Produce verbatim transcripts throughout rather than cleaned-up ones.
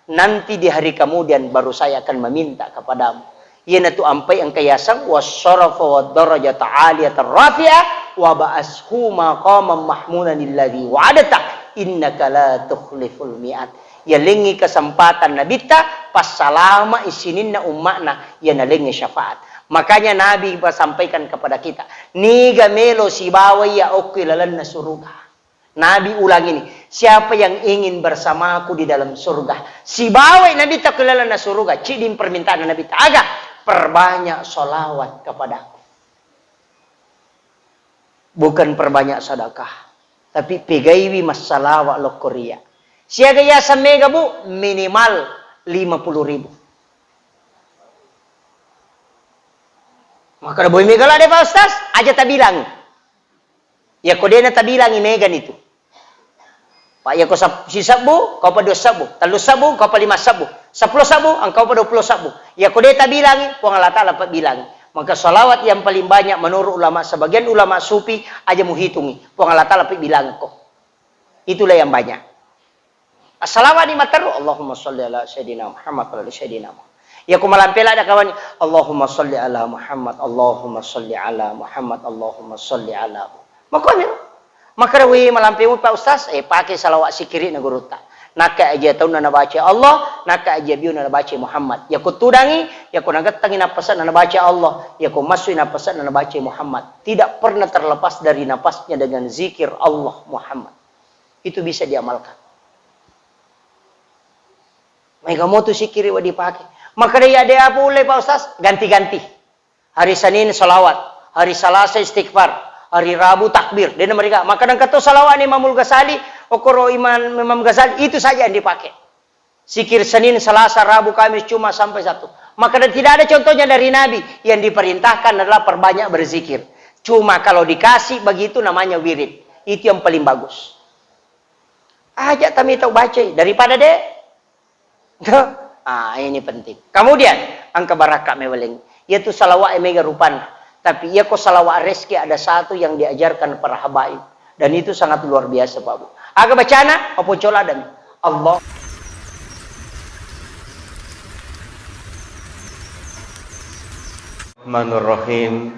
Nanti di hari kemudian baru saya akan meminta kepadamu. Iyanatu ampai engka yaseng wasyarafa wa darajata aliyatan rafi'ah wa ba'ashu maqaman mahmudan alladzi wa'adta innaka la tukhliful mi'ad. Yalengngi kesempatan Nabitta, passalama'i sininna umma'na, iya nalengngi syafaat. Makanya Nabi sampaikan kepada kita, niga melo sibawa iya okko ilalenna suruga. Nabi ulang ini, siapa yang ingin bersamaku di dalam surga? Sibawai Nabitta ku ilalenna suruga, ciding permintaan Nabitta. Aga? Perbanyak salawat kepadaku. Bukan perbanyak sedekah, tapi pegaiwi massalawa lokko ria. Siaga yaseng mega, Bu? Minimal lima puluh ribu. Maka boy mega ladde, Pak Ustaz? Aja tabilang. Yako dena tabilangi mega nitu. Pak, yako sab-, sisebbu, kau pa dua sebbu, tellu sebbu, kau pa lima sebbu, seppulo sebbu, engkau pa dua puluh sebbu. Yako de tabilangi, Puang Allah Ta'ala pa bilangi. Maka salawat yang paling banyak menurut ulama, sebagian ulama sufi, aja muhitungi. Puang Allah Ta'ala pa bilang ko. Itulah yang banyak. Assalawani matteru, Allahumma salli ala Sayyidina Muhammad wa ala Sayyidina Muhammad. Yako malampe ladde kawani, Allahumma salli ala Muhammad, Allahumma salli ala Muhammad, Allahumma salli ala Muhammad. Makomi. Makkeda, "Wih, malampe mu, Pak Ustaz?" Eh, pake salawat sikiri na gurutta. Nakka aja taunna nabaca Allah, nakka aja biuna nabaca Muhammad. Yako tudangi, yako nagettangi napasana nabaca Allah, yako masui napasana nabaca Muhammad. Tidak pernah terlepas dari napasnya dengan zikir Allah Muhammad. Itu bisa diamalkan. Maega motu sikiri wa dipake. Makkeda, "Iya de apa ulle, Pak Ustaz?" Ganti-ganti. Hari Senin salawat, hari Salasa istighfar, hari Rabu takbir. Dena mereka. Maka nengka to salawat ni Imamul Ghazali, okoro Imam, Imam Ghazali, itu saja yang dipakai. Zikir Senin, Selasa, Rabu, Kamis, Jumat sampai Sabtu. Maka dan tidak ada contohnya dari Nabi. Yang diperintahkan adalah perbanyak berzikir. Cuma kalau dikasih begitu namanya wirid. Itu yang paling bagus. Aja tami tau baca daripada de. Ah, ini penting. Kemudian, engka barakka meweleng. Yaitu salawat mega rupanna. Tapi iya ko salawat reski ada satu yang diajarkan para habaib. Dan itu sangat luar biasa, Pak Bu. Aga bacana, apa cola dan Allah. Bismillahirrahmanirrahim.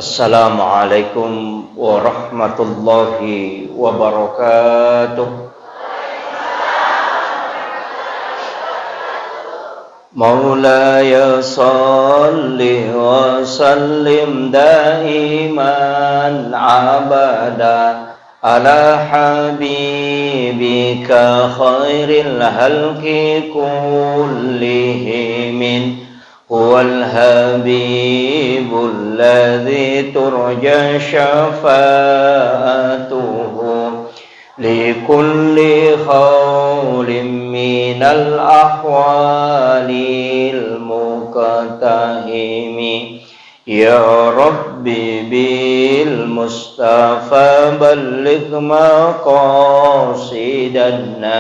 Assalamualaikum warahmatullahi wabarakatuh. مولاي صل وسلم دائما أبدا على حبيبك خير الخلق كلهم. هو الحبيب الذي ترجى شفاعته لكل هول من الأهوال المقتحم. يا رب بالمصطفى بلغ مقاصدنا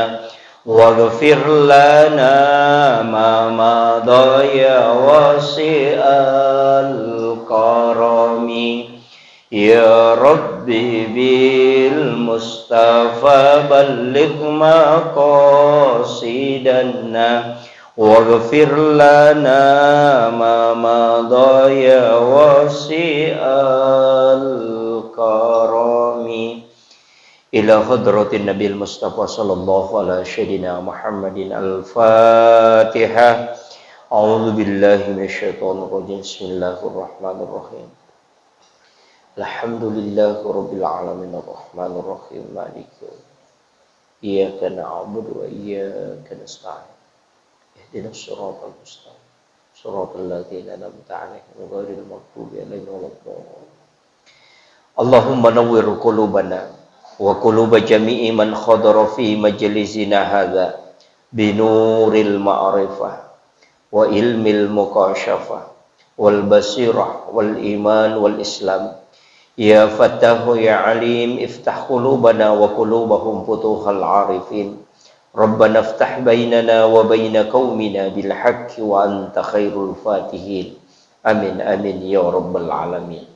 واغفر لنا ما مضى يا واسع الكرم. يا رب بالمصطفى بلغ مقاصدنا واغفر لنا ما مضى يا واسع الكرم. إلى حضرة النبي المصطفى صلى الله على سيدنا محمد الفاتحة. أعوذ بالله من الشيطان الرجيم. بسم الله الرحمن الرحيم. الحمد لله رب العالمين. الرحمن الرحيم. مالك يوم الدين. إياك نعبد وإياك نستعين. اهدنا الصراط المستقيم. صراط الذين أنعمت عليهم غير المغضوب عليهم ولا الضالين. اللهم نور قلوبنا وقلوب جميع من حضر في مجلسنا هذا بنور المعرفة وعلم المكاشفة والبصيرة والإيمان والإسلام. يا فتاح يا عليم، افتح قلوبنا وقلوبهم فتوح العارفين. ربنا افتح بيننا وبين قومنا بالحق وأنت خير الفاتحين. آمين، آمين يا رب العالمين.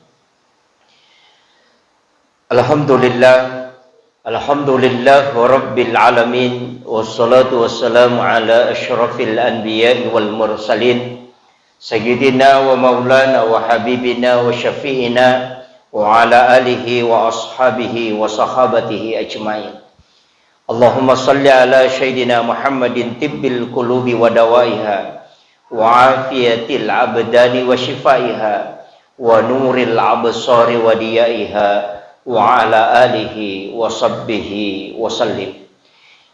Alhamdulillah, Alhamdulillahirabbil alamin, wassalatu wassalamu ala asyrafil anbiya'i wal mursalin, sayyidina wa maulana wa habibina wa syafi'ina wa ala alihi wa ashabihi wa sahabatihi ajmain. Allahumma salli ala sayyidina Muhammadin tibbil qulubi wa dawaiha, wa afiyatil abdani wa shifaiha, wa nuril absari wa diyaiha, wa ala alihi wa sahbihi wa sallim.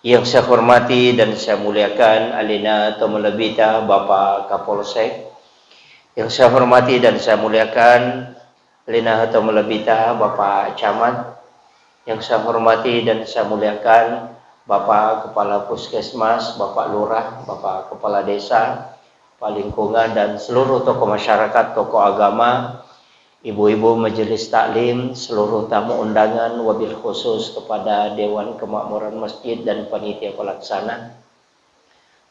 Yang saya hormati dan saya muliakan alena tomalebbita Bapak Kapolsek. Yang saya hormati dan saya muliakan alena tomalebbita Bapak Camat. Yang saya hormati dan saya muliakan Bapak Kepala Puskesmas, Bapak Lurah, Bapak Kepala Desa, Pak Lingkungan, dan seluruh tokoh masyarakat, tokoh agama, ibu-ibu majelis taklim, seluruh tamu undangan, wabil khusus kepada Dewan Kemakmuran Masjid dan panitia pelaksana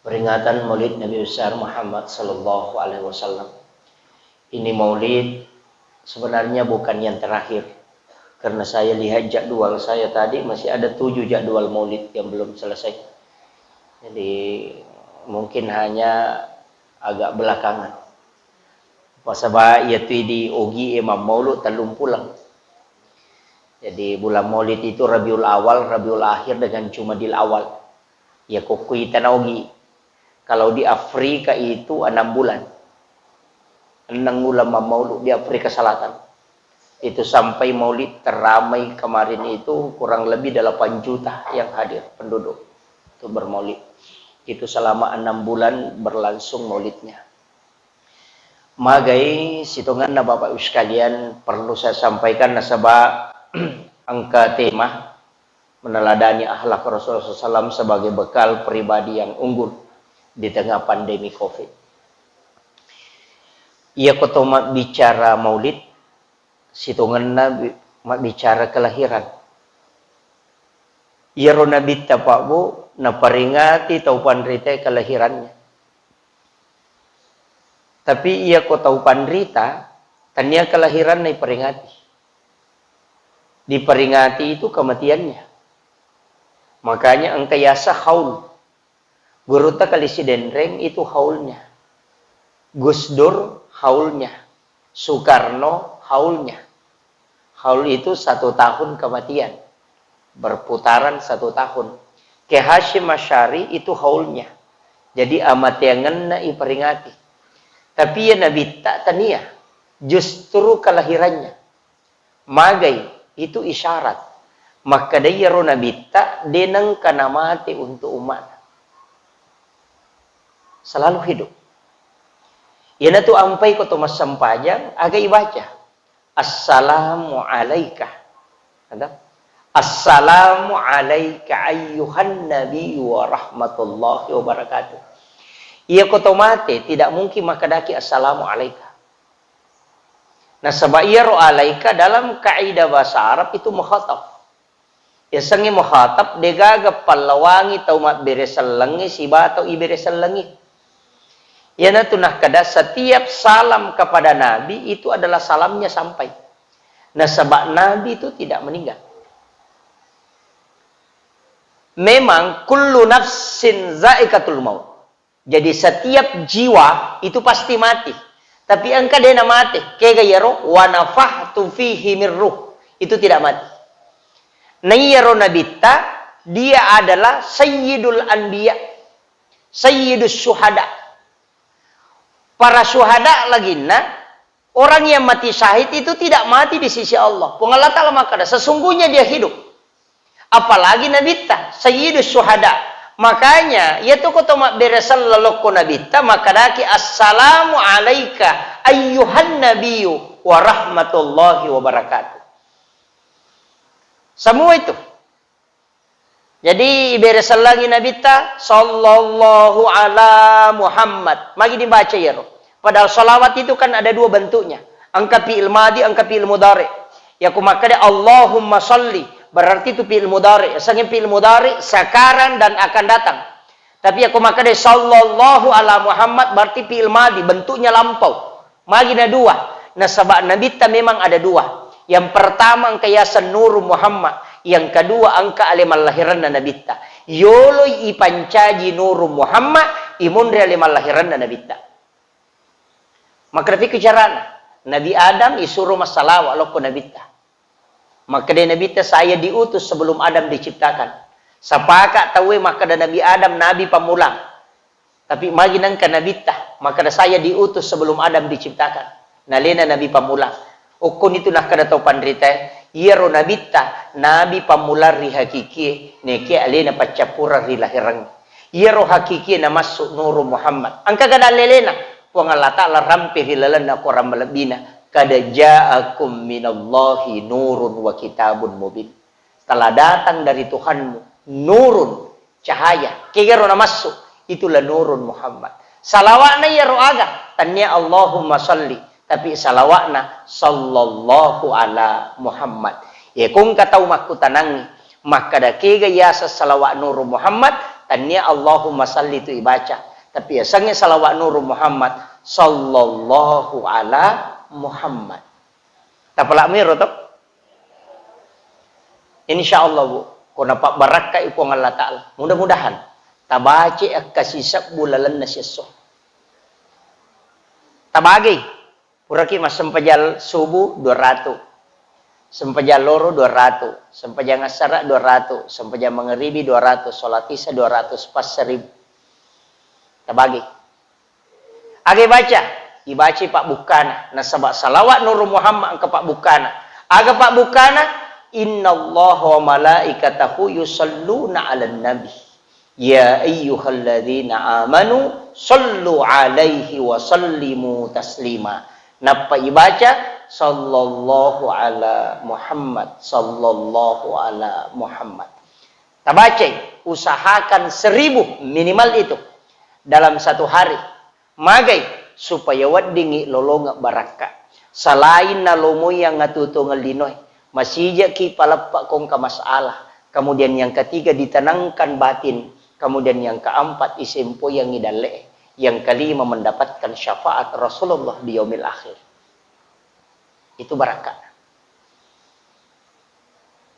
peringatan Maulid Nabi Besar Muhammad sallallahu alaihi wasallam. Ini maulid sebenarnya bukan yang terakhir, karena saya lihat jadwal saya tadi, masih ada tujuh jadwal maulid yang belum selesai. Jadi, mungkin hanya agak belakangan. Pasaba iya tu di Ogi e mammaulu tellung pulang. Jadi, bulan maulid itu Rabiul Awal, Rabiul Akhir, dengan Jumadil Awal. Ya, kokko itana Ogi. Kalau di Afrika itu enam bulan. Enam bulan mammaulu di Afrika Selatan. Itu sampai maulid teramai kemarin itu kurang lebih delapan juta yang hadir penduduk untuk bermaulid. Itu selama enam bulan berlangsung maulidnya. Magai sitongenna Bapak Ibu sekalian perlu saya sampaikan nasaba engka tema meneladani akhlak Rasulullah sallallahu alaihi wasallam sebagai bekal pribadi yang unggul di tengah pandemi covid. Iya ko to mabbicara maulid, sitongenna bi-, mabbicara kelahiran. Iyaro Nabitta Pak Bu naperingati tau panrita kelahirannya. Tapi iya ko tau panrita, tania kelahiranna iperingati. Diperingati itu kematiannya. Makanya engka yasa haul. Gurutta Kali Sidenreng itu haulnya. Gus Dur haulnya. Soekarno haulnya. Haul itu satu tahun kematian. Berputaran satu tahun. Kiai Hasyim Asy'ari itu haulnya. Jadi amateangenna iperingati. Tapi iya Nabitta tania. Justru kelahirannya. Magai itu isyarat. Makkeda iyaro Nabitta de nengka namate untuk umma'na. Selalu hidup. Iyanatu ampai ko to massempajang, aga ibaca? Assalamu alaika. Ada? Assalamu alaika ayyuhan nabi wa rahmatullahi wa barakatuh. Iya ko to mate, tidak mungkin makkedaki assalamu alaika. Nasaba iyaro alaika dalam kaidah bahasa Arab itu mukhatab. Yasengnge mukhatab degaga pallawangi tau mabbere sellengnge siba tau ibere sellengnge. Iyanatu nakkeda setiap salam kepada Nabi itu adalah salamnya sampai. Nasaba Nabi itu tidak meninggal. Memang kullu nafsin zaikatul maut. Jadi setiap jiwa itu pasti mati. Tapi engka dena mate. Kega iyaro? Wa nafahtu fihi min ruh. Itu tidak mati. Nah, iyaro Nabitta, dia adalah sayyidul anbiya, sayyidus syuhada. Para syuhada laginna, orang yang mati syahid itu tidak mati di sisi Allah. Puang Allah Ta'ala makkeda, sesungguhnya dia hidup. Apalagi Nabitta, Sayyidus Syuhada. Makanya, iya tu ko to mabbere selleng lokko Nabitta, makkedaki, "Assalamu alaika ayyuhan nabiyyu wa rahmatullahi wa barakatuh." Semua itu. Jadi, ibere sellengi Nabitta, "Sallallahu ala Muhammad." Magi dibaca iyaro. Padahal salawat itu kan ada dua bentuknya. Engka fi'il madi, engka fi'il mudhari. Iya ko makkeda, "Allahumma salli," berarti itu fi'il mudhari. Yasengnge fi'il mudhari sekarang dan akan datang. Tapi iya ko makkeda, "Sallallahu ala Muhammad," berarti fi'il madi, bentuknya lampau. Magi na dua? Nasaba Nabitta memang ada dua. Yang pertama engka yaseng Nuru Muhammad, Yang kedua, engka ale mallahiranna Nabitta. Yoloi ipancaji Nuru Muhammad, imonri ale mallahiranna Nabitta. Makkeda, "Pekko carana?" Nabi Adam isuro massalawa lokko Nabitta. Makkeda Nabitta, "Saya diutus sebelum Adam diciptakan." Sapaka tauwe makkeda Nabi Adam nabi pammulang. Tapi magi nengka Nabitta, makkeda, "Saya diutus sebelum Adam diciptakan." Nalena nabi pammulang. Okkonitu nakkeda tau panritae, iyaro Nabitta, nabi pammulang ri hakikie, nekia alena paccappureng ri lahirengnge. Iyaro hakikie namassu Nuru Muhammad. Engka gada lelena, Puang Allah Ta'ala rampe ri lalenna Korang malebbina, "Qad ja'akum minallahi nurun wa kitabun mubin." Telah datang dari Tuhanmu nurun, cahaya. Kegaro namassu, itulah Nurun Muhammad. Salawa'na iyaro aga? Tannia Allahumma salli, tapi salawa'na sallallahu ala Muhammad. Ye kongka tau makkutanangngi, makkeda kega yaseng salawat Nurun Muhammad, tannia Allahumma salli tu ibaca. Tapi yasengnge salawat Nurun Muhammad sallallahu ala Muhammad. Tapalak miro to? Insya Allah, Bu, ko napabbarakkai Puang Allah Ta'ala. Mudah-mudahan tabace akkasisebbu lalenna siesso. Tabagei, puraki massempajang subuh dua ratu, sempajang loro dua ratu, sempajang assara dua ratu, sempajang mangeribi dua ratu, salat isya dua ratu, pas seribu. Tabagei. Aga ibaca? Ibacai pabbukkana, nasaba salawat Nurun Muhammad engka pabbukkana. Aga pabbukkana? "Innallaha wa malaikatahu yusalluna 'alan nabi. Ya ayyuhalladzina amanu sallu 'alaihi wa sallimu taslima." Nappa ibaca, "Sallallahu ala Muhammad, sallallahu ala Muhammad." Tabacai, usahakan seribu minimal itu dalam satu hari. Magai? Supaya weddingngi lolongeng barakka. Salain nalomoi angatuo-tuongeng linoe, masijaki paleppa ko engka masalah. Kemudian yang ketiga, ditenangkan batin. Kemudian yang keempat, isempoyangngi dalle'e. Yang kelima, mendapatkan syafaat Rasulullah di yaumil akhir. Itu barakka.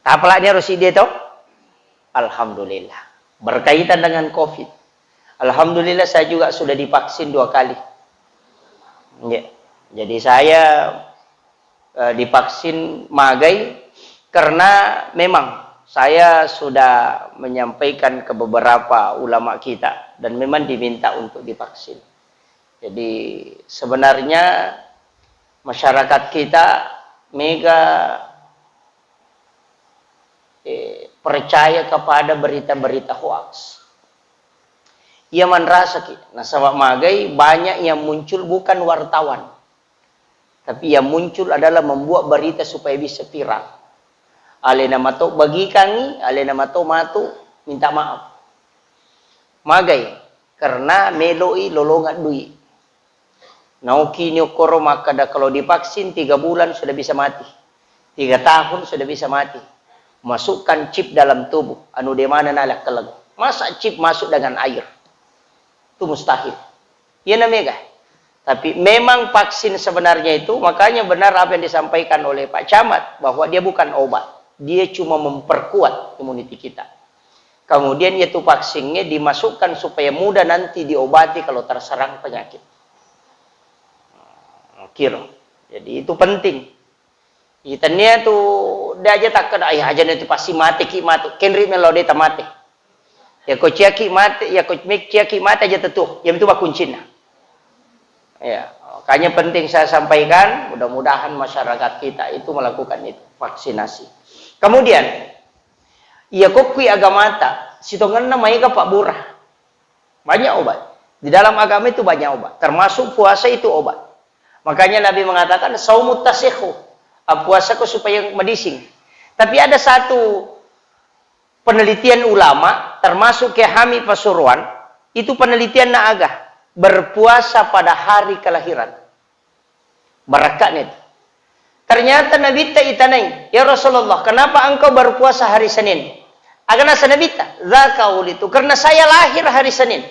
Tapalakni ro siddi to? Alhamdulillah. Berkaitan dengan covid. Alhamdulillah, saya juga sudah divaksin dua kali. Nggih. Jadi saya, eh, divaksin magai karena memang saya sudah menyampaikan ke beberapa ulama kita dan memang diminta untuk divaksin. Jadi sebenarnya masyarakat kita mega, eh, percaya kepada berita-berita hoax. Iya manrasaki, nasaba magai banyak yang muncul bukan wartawan, tapi yang muncul adalah membuat berita supaya bisa viral. Alena mato bagikangi, alena mato matu minta maaf. Magai? Karena meloi lolongeng dui. Naokini okkoro makkeda, kalau divaksin tiga bulan sudah bisa mati, tiga tahun sudah bisa mati. Masukkan chip dalam tubuh, anu de mana nalakkeleng. Masa chip masuk dengan air? Itu mustahil. Iya na mega. Tapi memang vaksin sebenarnya itu, makanya benar apa yang disampaikan oleh Pak Camat, bahwa dia bukan obat. Dia cuma memperkuat imuniti kita. Kemudian yaitu vaksinnya dimasukkan supaya mudah nanti diobati kalau terserang penyakit. Kira. Jadi itu penting. Itannia tu de aja takkeda, "Ai, aja itu pasti mate ki matu." Kenri melo de tamate. Ya ko ciaki mate, ya ko mek ciaki mate aja tetu. Ya itu kuncinna. Ya, makanya penting saya sampaikan, mudah-mudahan masyarakat kita itu melakukan itu, vaksinasi. Kemudian, iya kokkui agamata, sitongenna maega pabbura. Banyak obat. Di dalam agama itu banyak obat. Termasuk puasa itu obat. Makanya Nabi mengatakan, "Saumut tasihhu." Ah, puasaku supaya medising. Tapi ada satu penelitian ulama, termasuk Kiai Hami Pasuruan, itu penelitian na aga, berpuasa pada hari kelahiran. Barakka'na itu. Ternyata Nabitta itanai, "Ya Rasulullah, kenapa engkau berpuasa hari Senin?" Aga nasa Nabitta, "Dzaka wulitu, karena saya lahir hari Senin."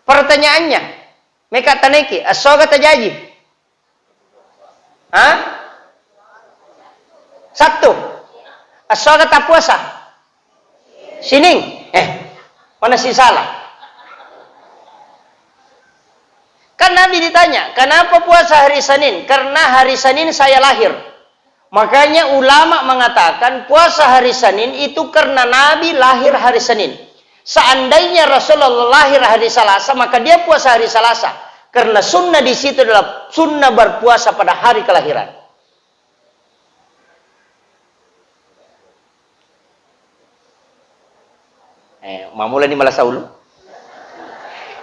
Pertanyaannya, meka tanaiki, essoga tajaji? Hah? Sabtu. Esso aga tappuasa? Sining. Eh, mana si salah? Kan Nabi ditanya, "Kenapa puasa hari Senin?" "Karena hari Senin saya lahir." Makanya ulama mengatakan puasa hari Senin itu karena Nabi lahir hari Senin. Seandainya Rasulullah lahir hari Selasa, maka dia puasa hari Selasa. Karena sunnah di situ adalah sunnah berpuasa pada hari kelahiran. Eh, mammulani malasa ulu.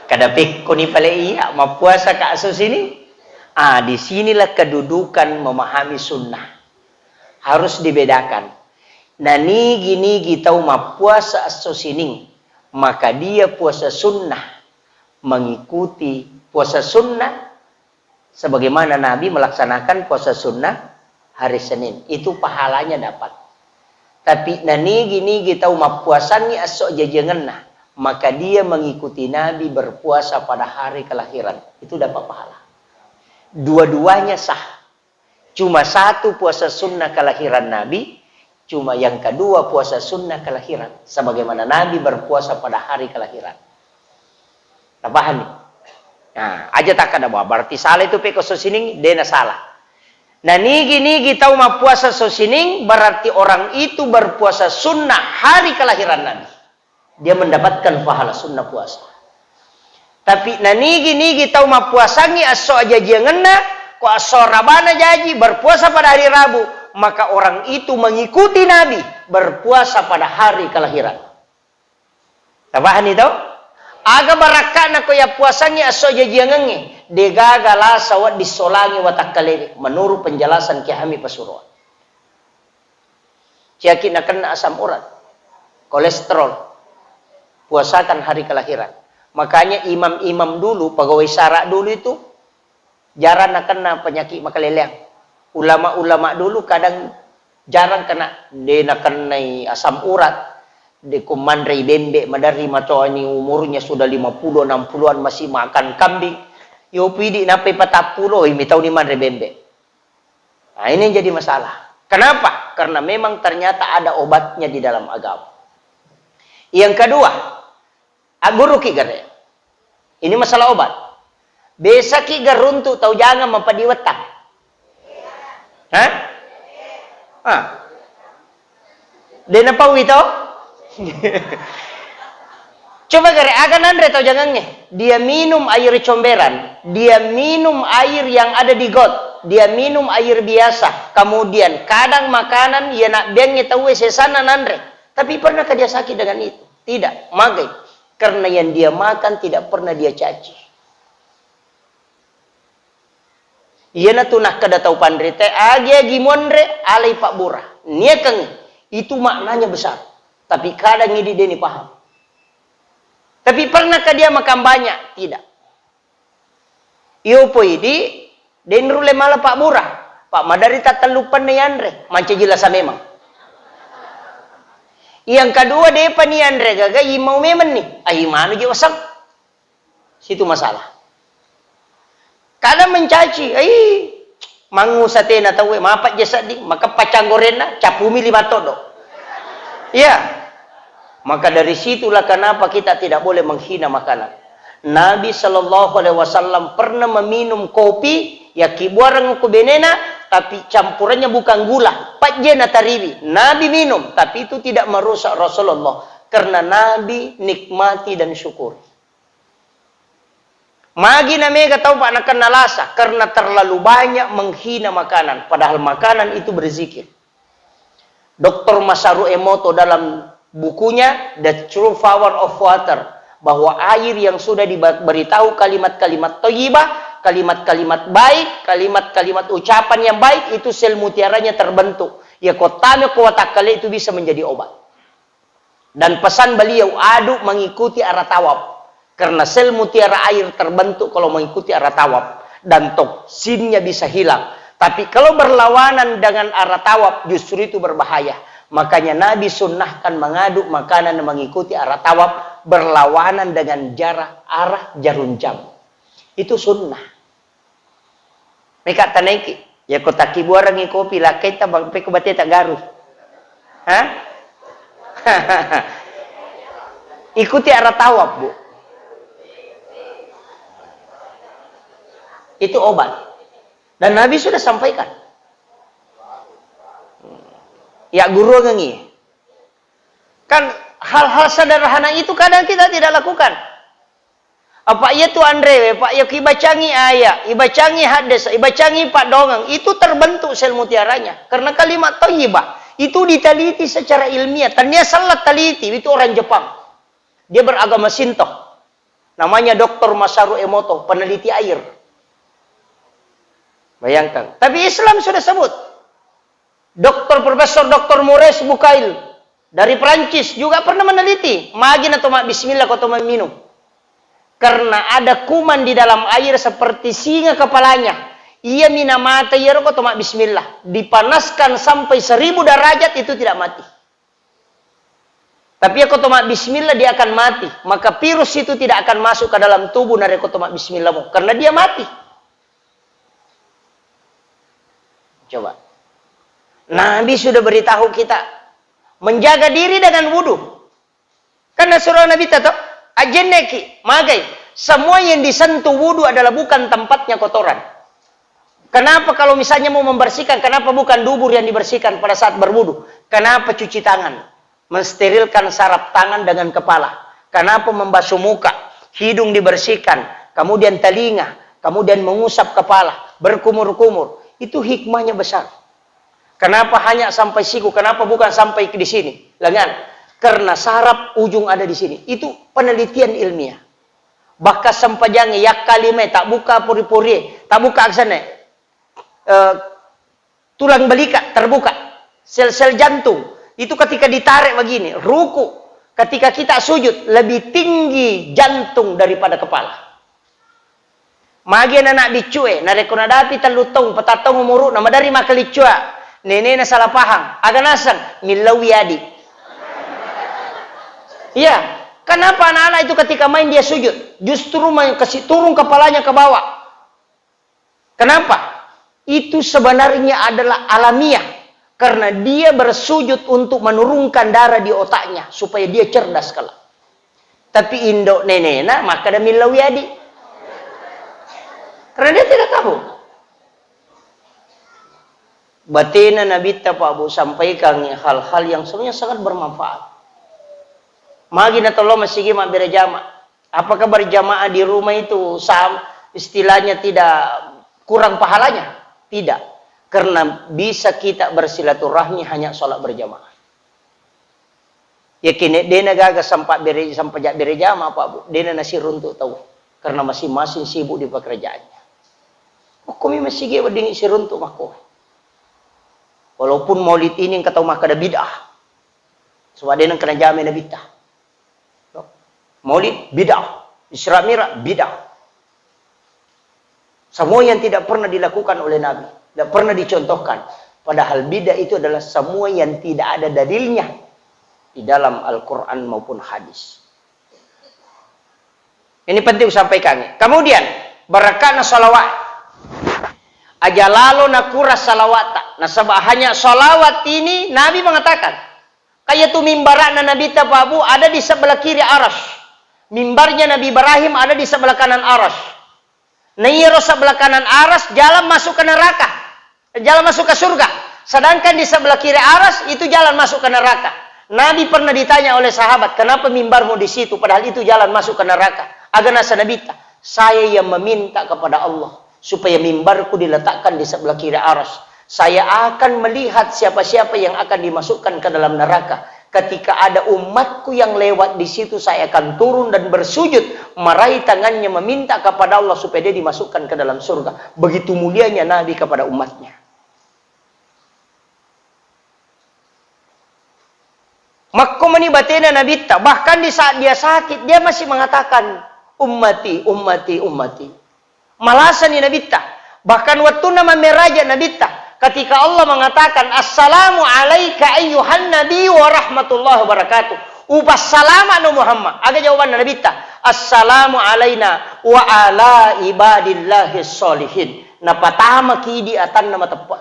Kada pekkoni pale iya, mappuasa ka esso sining. Ah, di sinilah kedudukan memahami sunnah. Harus dibedakan. Nanigi-nigi tau mappuasa esso sining, maka dia puasa sunnah, mengikuti puasa sunnah, sebagaimana Nabi melaksanakan puasa sunnah hari Senin. Itu pahalanya dapat. Tapi nanigi-nigi tau mappuasangngi esso ajajiangenna, maka dia mengikuti Nabi berpuasa pada hari kelahiran. Itu dapat pahala. Dua-duanya sah. Cuma satu puasa sunnah kelahiran Nabi, cuma yang kedua puasa sunnah kelahiran. Sebagaimana Nabi berpuasa pada hari kelahiran. Napahami? Nah, aja takkada, "Wah, berarti salah itu pekko esso sining," dena salah. Nanigi-nigi tau mappuasa esso sining, berarti orang itu berpuasa sunnah hari kelahiran Nabi. Dia mendapatkan pahala sunnah puasa. Tapi nanigi-nigi tau mappuasangngi esso ajajiangenna, ko esso Rabana jaji berpuasa pada hari Rabu, maka orang itu mengikuti Nabi berpuasa pada hari kelahiran. Tapahani to? Aga barakka'na ko yappuasangngi esso jajiangengnge, degaga lasa wedding solangi watakkalewe, menurut penjelasan Kiai Hami Pasuruan. Ciaki nakenna asam urat, kolesterol, puasakan hari kelahiran. Makanya imam-imam dulu, pegawai sara dulu itu jarang nakenna penyakit makaleleang. Ulama-ulama dulu kadang jarang kena, de nakennai asam urat, de ko manrei bembe, maderri matoani umurnya sudah lima puluh, enam puluhan masih makan kambing. Yo pidi napai patappulo, imi tauni manre bembe. Nah, ini yang jadi masalah. Kenapa? Karena memang ternyata ada obatnya di dalam agama. Yang kedua, agguruki gare. Ini masalah obat. Besaki garuntu tau jangan mapadiwettang. Hah? Ah. De napaui to? Coba gare, aga nanre tau jangangnge? Dia minum air comberan, dia minum air yang ada di got, dia minum air biasa. Kemudian kadang makanan iya nabbeangnge tauwe sesana nanre. Tapi pernahkah dia sakit dengan itu? Tidak, magai. Karena yang dia makan tidak pernah dia caci. Iyanatu nakkeda tau panrita, agi-agi muanre, alai pabbura. Niakangngi, itu maknanya besar. Tapi kadang idi deni paham. Tapi pernahkah dia makan banyak? Tidak. Iyo poidi, deni rulle mala pabbura. Pak madari tattellupanna yanre, mancaji lasa memang. Yang kedua, depa ni yanre gaga, imau memang ni. Ai manu je waseng. Situ masalah. Kadang mencaci, "Ai, mangusa tena tauwe, mapajje sedding, makeppa canggorenna, capumi lima todo." Iya. Maka dari situlah kenapa kita tidak boleh menghina makanan. Nabi Shallallahu Alaihi Wasallam pernah meminum kopi, yakkibuareng ko benena, tapi campurannya bukan gula, pajje natariwi. Nabi minum, tapi itu tidak merusak Rasulullah, karena Nabi nikmati dan syukuri. Magi na mega tau, Pak, nakenna lasa karena terlalu banyak menghina makanan, padahal makanan itu berzikir. Doktor Masaru Emoto dalam bukunya The True Power of Water, bahwa air yang sudah diberitahu kalimat-kalimat thayyibah, kalimat-kalimat baik, kalimat-kalimat ucapan yang baik, itu sel mutiaranya terbentuk. Ya, ko tame ko watakkale itu bisa menjadi obat. Dan pesan beliau, aduk mengikuti arah tawaf. Karena sel mutiara air terbentuk kalau mengikuti arah tawaf. Dan toksinnya bisa hilang. Tapi kalau berlawanan dengan arah tawaf, justru itu berbahaya. Makanya Nabi sunnahkan mengaduk makanan mengikuti arah tawaf, berlawanan dengan jarak arah jarum jam. Itu sunnah. Meka tanaiki. Ya ko takkibuarengngi kopi, lakkaita bang, peko bateta garu. Hah? Ikuti arah tawaf, Bu. Itu obat. Dan Nabi sudah sampaikan. Ya, guru ngengi. Kan hal-hal sederhana itu kadang kita tidak lakukan. Apa iya tu anrewe, Pak, iya kibacangi ayat, ibacangi hadis, ibacangi paddongeng, itu terbentuk sel mutiaranya. Karena kalimat thayyibah itu diteliti secara ilmiah. Tania salah teliti, itu orang Jepang. Dia beragama Shinto. Namanya doktor Masaru Emoto, peneliti air. Bayangkan. Tapi Islam sudah sebut. Doktor Profesor Doktor Maurice Bucaille dari Prancis juga pernah meneliti, magi na to mabbismillah ko to minum. Karena ada kuman di dalam air seperti singa kepalanya. Ia mina mata iyaro ko to mabbismillah. Dipanaskan sampai seribu derajat itu tidak mati. Tapi iya ko to mabbismillah dia akan mati. Maka virus itu tidak akan masuk ke dalam tubuh narekko to mabbismillah mu. Karena dia mati. Coba. Nabi sudah beritahu kita menjaga diri dengan wudu. Kan nasuro Nabi ta to, ajenneki, magai. Semua yang disentuh wudu adalah bukan tempatnya kotoran. Kenapa kalau misalnya mau membersihkan, kenapa bukan dubur yang dibersihkan pada saat berwudu? Kenapa cuci tangan? Mensterilkan saraf tangan dengan kepala. Kenapa membasuh muka? Hidung dibersihkan, kemudian telinga, kemudian mengusap kepala, berkumur-kumur. Itu hikmahnya besar. Kenapa hanya sampai siku? Kenapa bukan sampai di sini? Lengan. Karena saraf ujung ada di sini. Itu penelitian ilmiah. Bahkan sempajang yakkalima, tak buka pori-pori, tak buka aksana. Eh, tulang belika terbuka, sel-sel jantung itu ketika ditarik begini, ruku, ketika kita sujud lebih tinggi jantung daripada kepala. Magi anak biccue, narekko nadapi tellu taung, petattong umuru, na madari makkaliccua, nenena salah paham, aga naseng, millau yadi. Iya, kenapa anak-anak itu ketika main dia sujud, justru kasih turun kepalanya ke bawah? Kenapa? Itu sebenarnya adalah alamiah. Karena dia bersujud untuk menurunkan darah di otaknya supaya dia cerdas kelak. Tapi indo nenena makkeda millau yadi. Karena dia tidak tahu. Batena Nabitta Pak Bu sampaikan hal-hal yang sebenarnya sangat bermanfaat. Magi na tollo masigi mabbere jama. Apakah berjamaah di rumah itu sam-, istilahnya tidak kurang pahalanya? Tidak. Karena bisa kita bersilaturahmi hanya sholat berjamaah. Yakin dena gaga sempat bere, sempat jak bere jama, Pak Bu. Dena nasiruntuk tau. Karena masing-masing sibuk di pekerjaannya. Hukumi masigi wedding siruntuk makko. Walaupun maulid ini engka tau makkeda bid'ah. Sebab dena kena jame nabitta. Maulid bid'ah, Isra Mi'raj bid'ah. Semua yang tidak pernah dilakukan oleh Nabi, tidak pernah dicontohkan. Padahal bid'ah itu adalah semua yang tidak ada dalilnya di dalam Al-Quran maupun hadis. Ini penting sampaikan. Kemudian, barakana salawat. Aja lalo nakura salawata. Nasaba hanya salawat ini Nabi mengatakan, Kaya tu mimbara'na Nabitta Pak Bu ada di sebelah kiri Aras. Mimbarnya Nabi Ibrahim ada di sebelah kanan Aras. Nah, iyaro sebelah kanan Aras jalan masuk ke neraka. Jalan masuk ke surga. Sedangkan di sebelah kiri Aras itu jalan masuk ke neraka. Nabi pernah ditanya oleh sahabat, "Kenapa mimbarmu di situ? Padahal itu jalan masuk ke neraka." Aga nasa Nabitta, "Saya yang meminta kepada Allah supaya mimbarku diletakkan di sebelah kiri Aras. Saya akan melihat siapa-siapa yang akan dimasukkan ke dalam neraka. Ketika ada umatku yang lewat di situ, saya akan turun dan bersujud, meraih tangannya, meminta kepada Allah supaya dia dimasukkan ke dalam surga." Begitu mulianya Nabi kepada umatnya. Makko mani batena Nabitta, bahkan di saat dia sakit, dia masih mengatakan, "Ummati, ummati, ummati." Malasani Nabitta. Bahkan wettunna mammeraja Nabitta, ketika Allah mengatakan, "Assalamu alaika ayyuhan nabi wa rahmatullahi wabarakatuh." Upassalama'no Muhammad. Aga jawabanna Nabitta? "Assalamu alaina wa ala ibadillahi sholihin." Napatamaki idi atanna mateppe.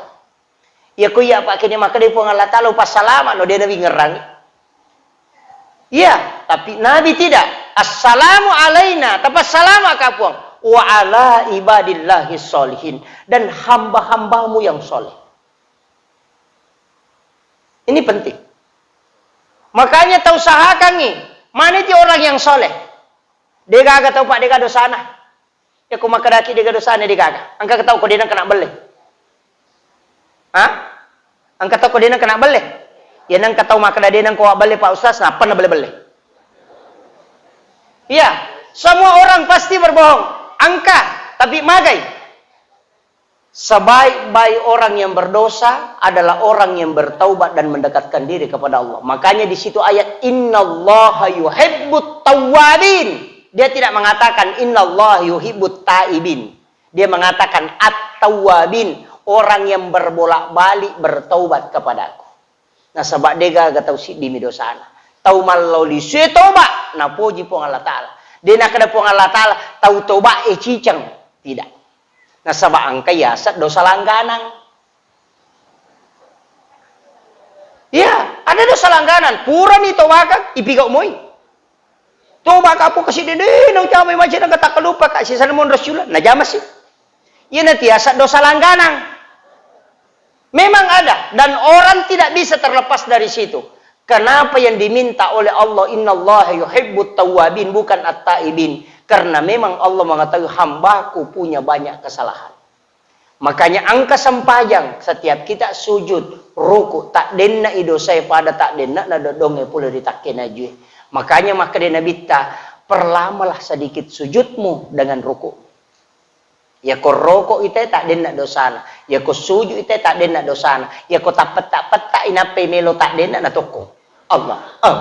Iya ko iya, Pak, kene makkeda Puang Allah Taala, "Upassalama no," de nawingerangi. Iya, tapi Nabi tidak. "Assalamu alaina," tapassalama ka Puang, "wa ala ibadillahi sholihin," dan hamba-hambamu yang soleh. Ini penting. Makanya tau usahakangi, mana itu orang yang soleh. Degaga tau, Pak, dega dosana. Ya, ko makkedaki dega dosana, degaga. Engka tau ko denang kena belle. Hah? Engka tau ko denang kena belle. Ya, nang tau makkeda denang ko belle, Pak Ustaz, nappa na belle-belle. Iya, semua orang pasti berbohong. Engka, tapi magai. Sebaik-baik orang yang berdosa adalah orang yang bertaubat dan mendekatkan diri kepada Allah. Makanya di situ ayat, "Innallaha yuhibbut tawwabin." Dia tidak mengatakan, "Innallaha yuhibbut taibin." Dia mengatakan, "At-tawwabin," orang yang berbolak-balik bertaubat kepadaku. Nasaba degaga tau siddimi dosana. Tau mallao lisue toba, napoji Puang Allah Taala. De nakkeda Puang Allah Taala, tau toba e ciceng. Tidak. Nasaba engka yaseng dosa langganang. Iya, ada dosa langganang. Purani tobakang, ipigau moi. Toba ka, Puang, kasi dede, nau jamai maja, nang kata kalupa ka, sisana monro siula, najama si. Iya, nanti yaseng dosa langganang. Memang ada, dan orang tidak bisa terlepas dari situ. Kenapa yang diminta oleh Allah, "Innallaha yuhibbut tawwabin," bukan at-taibin? Karena memang Allah mengetahui, "Hambaku punya banyak kesalahan." Makanya engka sempajang, setiap kita sujud, ruku, tak denna i dosae pada tak denna na dodonge pole ri takkena jue. Makanya makkeda Nabitta, "Perlamalah sedikit sujudmu dengan ruku." Yako roko ite tak denna dosana. Yako suju ite tak denna dosana. Yako tappetta-petta inappai melo tak denna na tokko. Allah. Oh.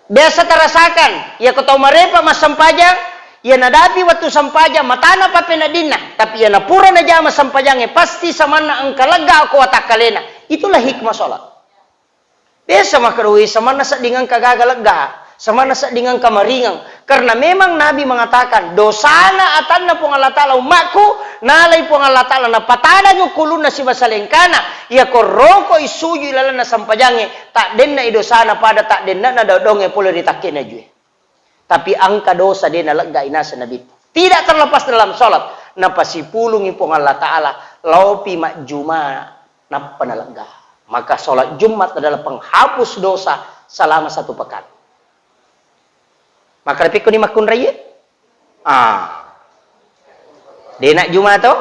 Biasa tarasakan, yako tau marepa massempajang, ya nadapi wettu sempajang, matana pappeneddinna. Tapi ya napura najama sempajangnge, pasti samanna engka lega ko watakkalena. Itulah hikmah sholat. Biasa makkedoi, samanna sedding engka gaga lega, samanna sedding engka maringeng. Karena memang Nabi mengatakan, dosana atanna Puang Allah Ta'ala ummakku, nalai Puang Allah Ta'ala, napatadangi ukkulunna sibawa salengkana, yako rokoi sujui lalenna sempajangnge, taddenna i dosana pada taddenna na dodongnge pole ri takkena jue. Tapi engka dosa de naleggai naseng Nabitta. Tidak terlepas dalam sholat. Napasipulungi Puang Allah Ta'ala, laopi majjuma, nappa nalegga. Maka sholat Jumat adalah penghapus dosa selama satu pekan. Maka lepikkuni makkunraiye? Ah. De najjuma to?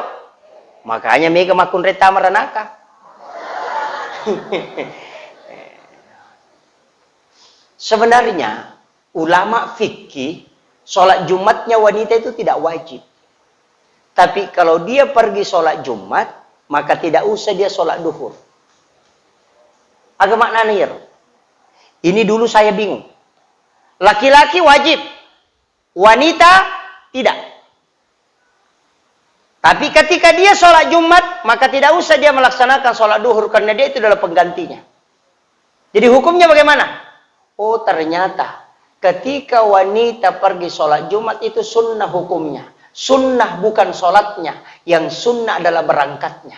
Makanya mega makkunrai tama ranaka. Sebenarnya, ulama fikih, sholat Jumatnya wanita itu tidak wajib. Tapi kalau dia pergi sholat Jumat, maka tidak usah dia sholat duhur. Aga maknana iyaro? Ini dulu saya bingung. Laki-laki wajib, wanita tidak. Tapi ketika dia sholat Jumat, maka tidak usah dia melaksanakan sholat duhur karena dia itu adalah penggantinya. Jadi hukumnya bagaimana? Oh, ternyata ketika wanita pergi sholat Jumat itu sunnah hukumnya. Sunnah bukan sholatnya, yang sunnah adalah berangkatnya.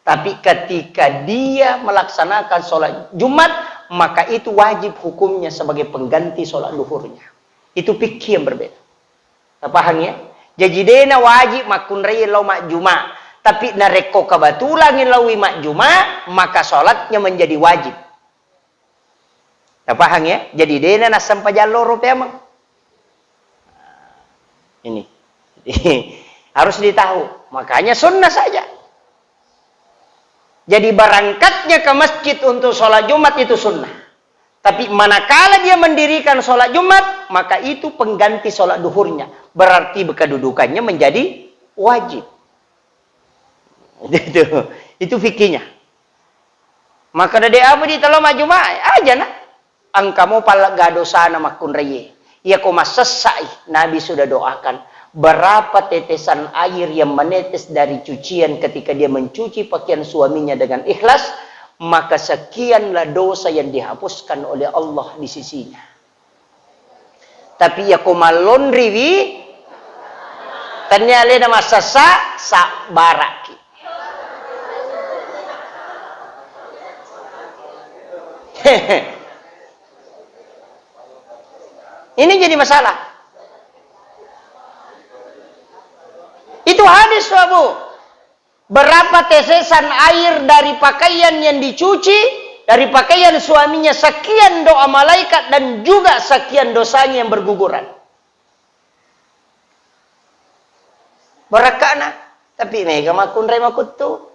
Tapi ketika dia melaksanakan sholat Jumat, maka itu wajib hukumnya sebagai pengganti sholat duhurnya. Itu fikih yang berbeda. Tapahang ya? Jaji dena wajib makkunrai lao majjuma. Tapi narekko kebetulan laui majjuma, maka sholatnya menjadi wajib. Tapahang ya? Jadi dena nassempajang loro peameng. Ini. Harus ditahu. Makanya sunnah saja. Jadi berangkatnya ke masjid untuk sholat Jumat itu sunnah. Tapi manakala dia mendirikan sholat Jumat, maka itu pengganti sholat duhurnya. Berarti kedudukannya menjadi wajib. Itu, itu fikihnya. Maka dede abu di telo majjuma, aja na. Engka mopa lega dosana makkunraiye. Iyako massessai, Nabi sudah doakan, berapa tetesan air yang menetes dari cucian ketika dia mencuci pakaian suaminya dengan ikhlas, maka sekianlah dosa yang dihapuskan oleh Allah di sisinya. Tapi iyako mallonriwi, tennia alena massessa, sabbaraki. Ini jadi masalah. Itu hadis, Abu. Berapa tetesan air dari pakaian yang dicuci, dari pakaian suaminya, sekian doa malaikat dan juga sekian dosanya yang berguguran. Barakka'na, tapi mega makkunrai makuttu.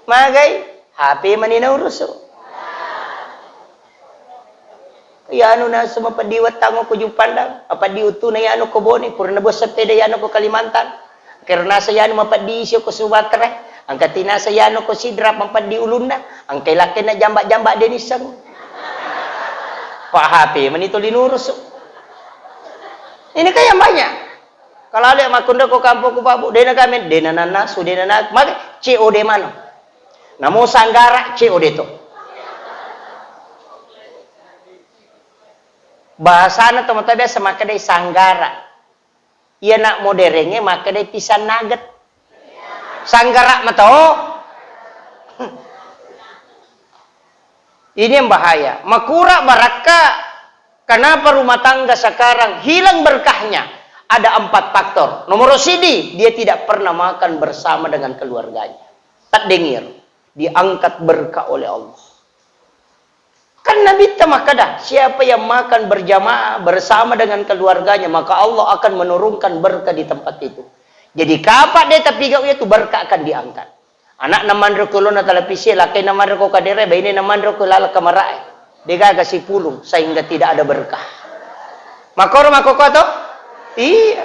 Magai, H P mani naurusu. Yanu nasu mapeddi wettang ko Juppandang, mapeddi uttuna yanu ko Bone, purana buah sepeda yanu ko Kalimantan. Karena saya anu mapeddi isi ko Sumatera, angka tinasa yanu ko Sidrap mapeddi ulunna, angka lakkenna jamba-jamba denisseng. Pak H P mani tuli nurusu. Ini kan yang banyak. Kalau ada makkunrai ko kampung ku Pak Bu, dena gamen, dena nanasu, dena na, maka C O D mano. Namo sanggara C O D to. Bahasana tomatoa biasa makkedai sanggara. Iya nak moderengnge makkedai pisang nugget. Sanggara mato. Ini yang bahaya. Makura barakka. Kenapa rumah tangga sekarang hilang berkahnya? Ada empat faktor. Nomor sidi, dia tidak pernah makan bersama dengan keluarganya. Taddengi, diangkat berkah oleh Allah. Kan Nabitta makkeda, siapa yang makan berjamaah bersama dengan keluarganya, maka Allah akan menurunkan berkah di tempat itu. Jadi, kapa de tapigau itu, berkah akan diangkat. Anakna manre ko lona televisi, lakkaina manre ko kadere, bainena manre ko laleng kamarae. Degaga sipulung, sehingga tidak ada berkah. Makoro makkokko to? Iya.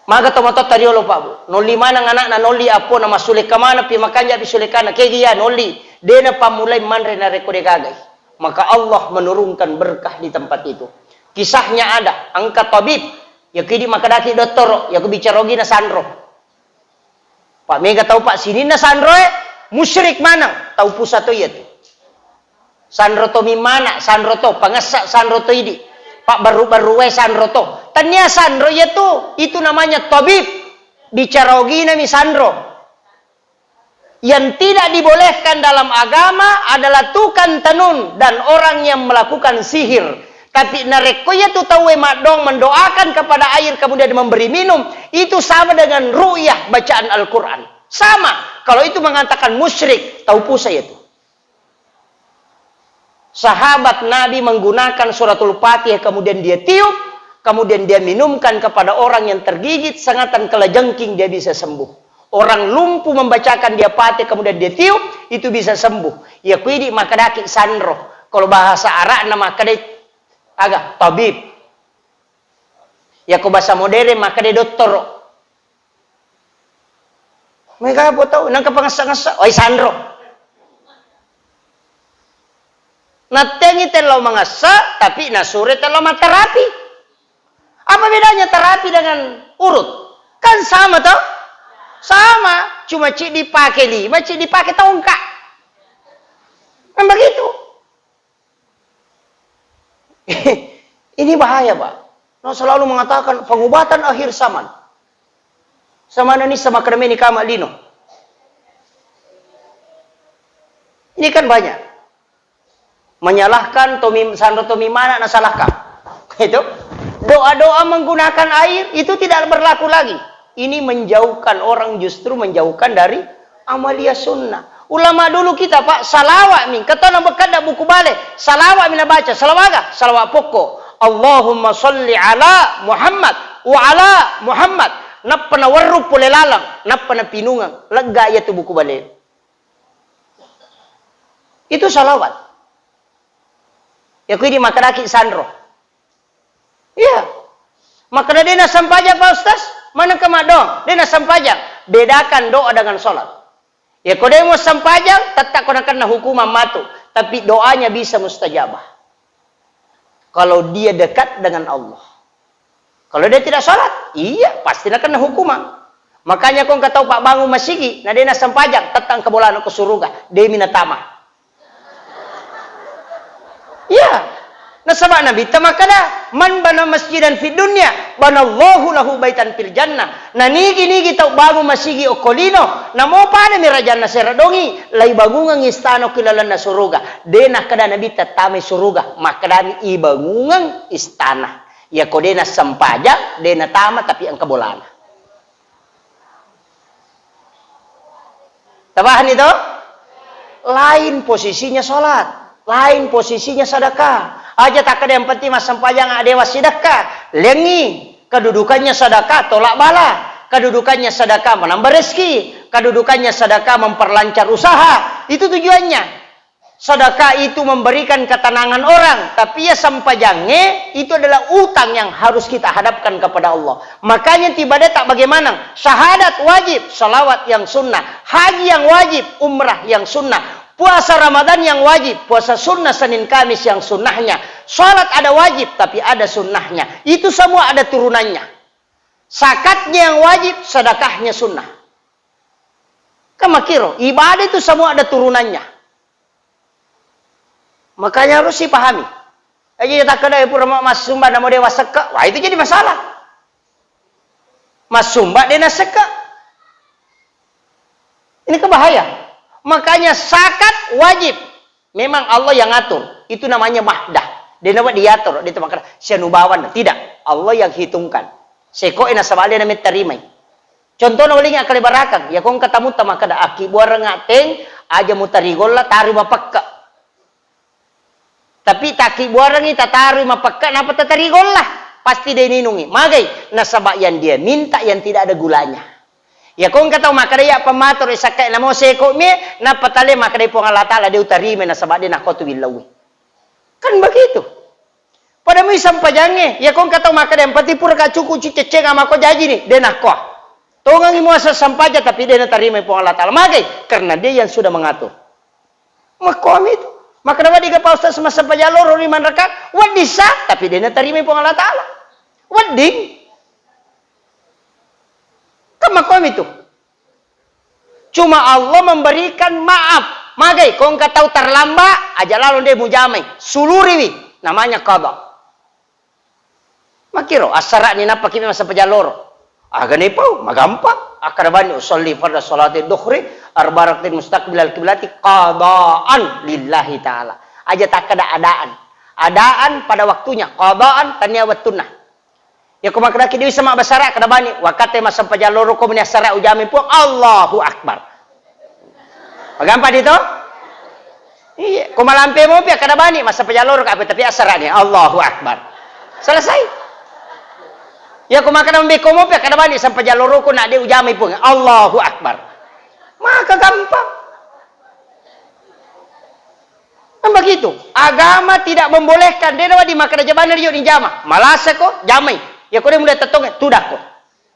Maga tomatoatta riolo, Pak Bu. Nolli maneng anakna, nolli appona, massulekka maneng pi, makanja pi sulekkanna. Kegi ya, nolli. Dena pammulai manre narekko degagai. Maka Allah menurunkan berkah di tempat itu. Kisahnya ada, engka tabib. Yaku idi makkedaki dottoro, yaku bicara ogina sanro. Pak, mega tau, Pak, sininna sanroe, musyrik maneng, tau pusa to iya tu. Sanro to mimmana, sanro to pangessa, sanro to idi. Pak, baru-baru wae sanro to. Tania sanro iya tu, itu namanya tabib. Bicara ogina mi sanro. Yang tidak dibolehkan dalam agama adalah tukang tenun dan orang yang melakukan sihir. Tapi narekko iya tu tauwe maddong mendoakan kepada air kemudian memberi minum, itu sama dengan ru'yah bacaan Al-Quran. Sama. Kalau itu mengatakan musyrik, tau pusa iya tu. Sahabat Nabi menggunakan suratul Fatihah, kemudian dia tiup, kemudian dia minumkan kepada orang yang tergigit, sengatan kelajengking, dia bisa sembuh. Orang lumpuh membacakan dia Fatihah, kemudian dia tiup, itu bisa sembuh. Iya kuidi makkedaki sanro. Kalau bahasa Arabna makkedai aga, tabib. Yako bahasa modern makkedai dottoro. Mega po tau, nangka pangessa-ngessa, oi sanro. Nattengi tello mangessa, tapi nasure tello matterapi. Apa bedanya terapi dengan urut? Kan sama toh? Sama, cuma ci dipake lima, ci dipake tongka. Kan begitu. Ini bahaya, Pak. Nah, selalu mengatakan pengobatan akhir zaman. Sama ini sama keremeni kama lino. Ini kan banyak. Menyalahkan tomi, sanro tomi mana nasalahkan. Itu. Doa-doa menggunakan air itu tidak berlaku lagi. Ini menjauhkan orang, justru menjauhkan dari amalia sunnah. Ulama dulu kita, Pak, salawat mi, katona bekkada buku bale, salawat mi nabaca, salawat aga? Salawat pokko. Allahumma salli ala Muhammad wa ala Muhammad. Nappa nawerru pole laleng, nappa napinungeng. Lega iya tu buku bale. Itu salawat. Ya, kui di makanaki sanro. Iya. Makkeda de nassempajang, Pak Ustaz? Manengka maddoang, de nassempajang. Bedakan doa dengan sholat. Ya, ko de muassempajang, tetta ko nakenna hukuman matu. Tapi doanya bisa mustajabah. Kalau dia dekat dengan Allah. Kalau dia tidak sholat, iya, pasti nakenna hukuman. Makanya ko engka tau pabbangung masigi, na de nassempajang, tetta engka bolana ko suruga, de mi natama. Iya. Nasaba Nabitta makkeda, "Man bana masjidan fid dunya, banallahu lahu baitan fil jannah." Nanigi-nigi tau bangung masigi okko lino, namo padami rajanna seradongi, laibangungengngi istana okko ilalenna suruga. De nakkeda Nabitta tamai suruga, makkedami ibangungeng istana. Iyako de nassempajang, de natama, tapi engka bolana. Tapahanni to? Lain posisinya sholat, lain posisinya sedekah. Aja takkeda yang penting massempajang, adewa sidekah. Lengi, kedudukannya sedekah tolak bala, kedudukannya sedekah menambah rezeki, kedudukannya sedekah memperlancar usaha. Itu tujuannya. Sedekah itu memberikan ketenangan orang, tapi ya sempajangnge itu adalah utang yang harus kita hadapkan kepada Allah. Makanya tiba de tak bagaimana, syahadat wajib, salawat yang sunnah, haji yang wajib, umrah yang sunnah, puasa Ramadan yang wajib, puasa sunnah Senin Kamis yang sunnahnya, salat ada wajib tapi ada sunnahnya, itu semua ada turunannya. Zakatnya yang wajib, sedekahnya sunnah. Kan makkiro, ibadah itu semua ada turunannya. Makanya harus dipahami. Aja takkeda pura ma-, massumba namo dewa sekke, wah, itu jadi masalah. Massumba de nasekke. Ini kan bahaya. Makanya zakat wajib. Memang Allah yang ngatur. Itu namanya mahdah. De nawa diatur, de temakkeda sianubawan. Tidak. Allah yang hitungkan. Seko e nasaba de nametta rimai. Contohna weling akkalebarakang, ya kong katamutta makkeda, "Akkibuareng atteng, aja mutarigolla, tarui mapekke." Tapi takkibuarengngi tatarui mapekke, napa tatarigolla, pasti de ninungi. Magai? Nasaba yang dia minta yang tidak ada gulanya. Ya kong katau makkeda, "Ya pemmatur, sakka namo seko mi," napa tale makkeda Puang Allah Taala, "De utarimai nasaba de nakko tu billauwi." Kan begitu. Pada mui sempajangnge, ya kong katau makkeda, "Yang penting pura ka cuku cuceceng amako jaji ni," de nakko. Tongengi muasa sempajang, tapi de natarimai Puang Allah Taala. Magai? Karena dia yang sudah mengatur. Makkomi itu. Makkeda, "Wedding ga Pak Ustaz massempajang loro lima rakaat?" Wedding sa, tapi de natarimai Puang Allah Taala. Wedding. Kan makkomi itu. Cuma Allah memberikan maaf. Magai? Kong katau terlambat, aja lalo de mujamai. Suluriwi. Namanya qada. Makkiro, assara'ni nappa ki massempajang loro. Aga naipau, magampang. Akkeda bani, "Usolli farda sholati dhuhri, arba rakaat mustaqbilal kiblati, qadaan lillahi ta'ala." Aja takkeda adaan. Adaan pada waktunya, qadaan tania wettunna. Yako makkedaki de wisseng mabbasara, akkeda bani, "Wakkatte massempajang loro ko meni assara ujamai Puang, Allahu Akbar." Magampang di to? Iya, ko malampe mopi akkeda bani, "Massempajang loro ka," tapi assara'ni, Allahu Akbar. Selesai. Ya, ko makkeda mambekko mopi akkeda bani, "Sempajang loro ko na de ujamai Puang, Allahu Akbar." Maka gampang. Kan begitu. Agama tidak membolehkan, de nawedding makkeda jamanna rio ni jama. Malasa ko, jamai. Ya, ko de mulai tettonge, tudakko.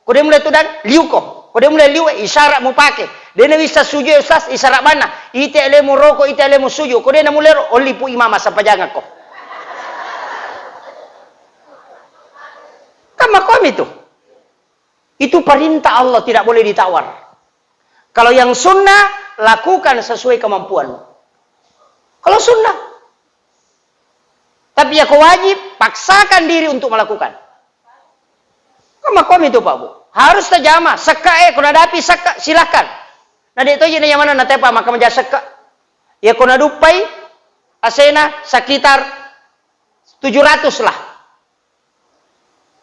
Ko de mulai tudang, liuko. Ko de mulai liu, isyarat mupake. De nawisseng sujud, ustaz, isyarat bana. Ite alemu roko, ite alemu sujud. Ko de namullero, olli pu imama sempajangakko. Kan makkomi tu. Itu perintah Allah, tidak boleh ditawar. Kalau yang sunnah, lakukan sesuai kemampuan. Kalau sunnah. Tapi ya ko wajib, paksakan diri untuk melakukan. Kan makkomi tu, Pak Bu. Harus tajama, sekka e, ko nadapi sekka, silahkan. Na de toji na yamana natepa maka maja sekka. Ya ko naduppai, asena sekitar tujuh ratus lah.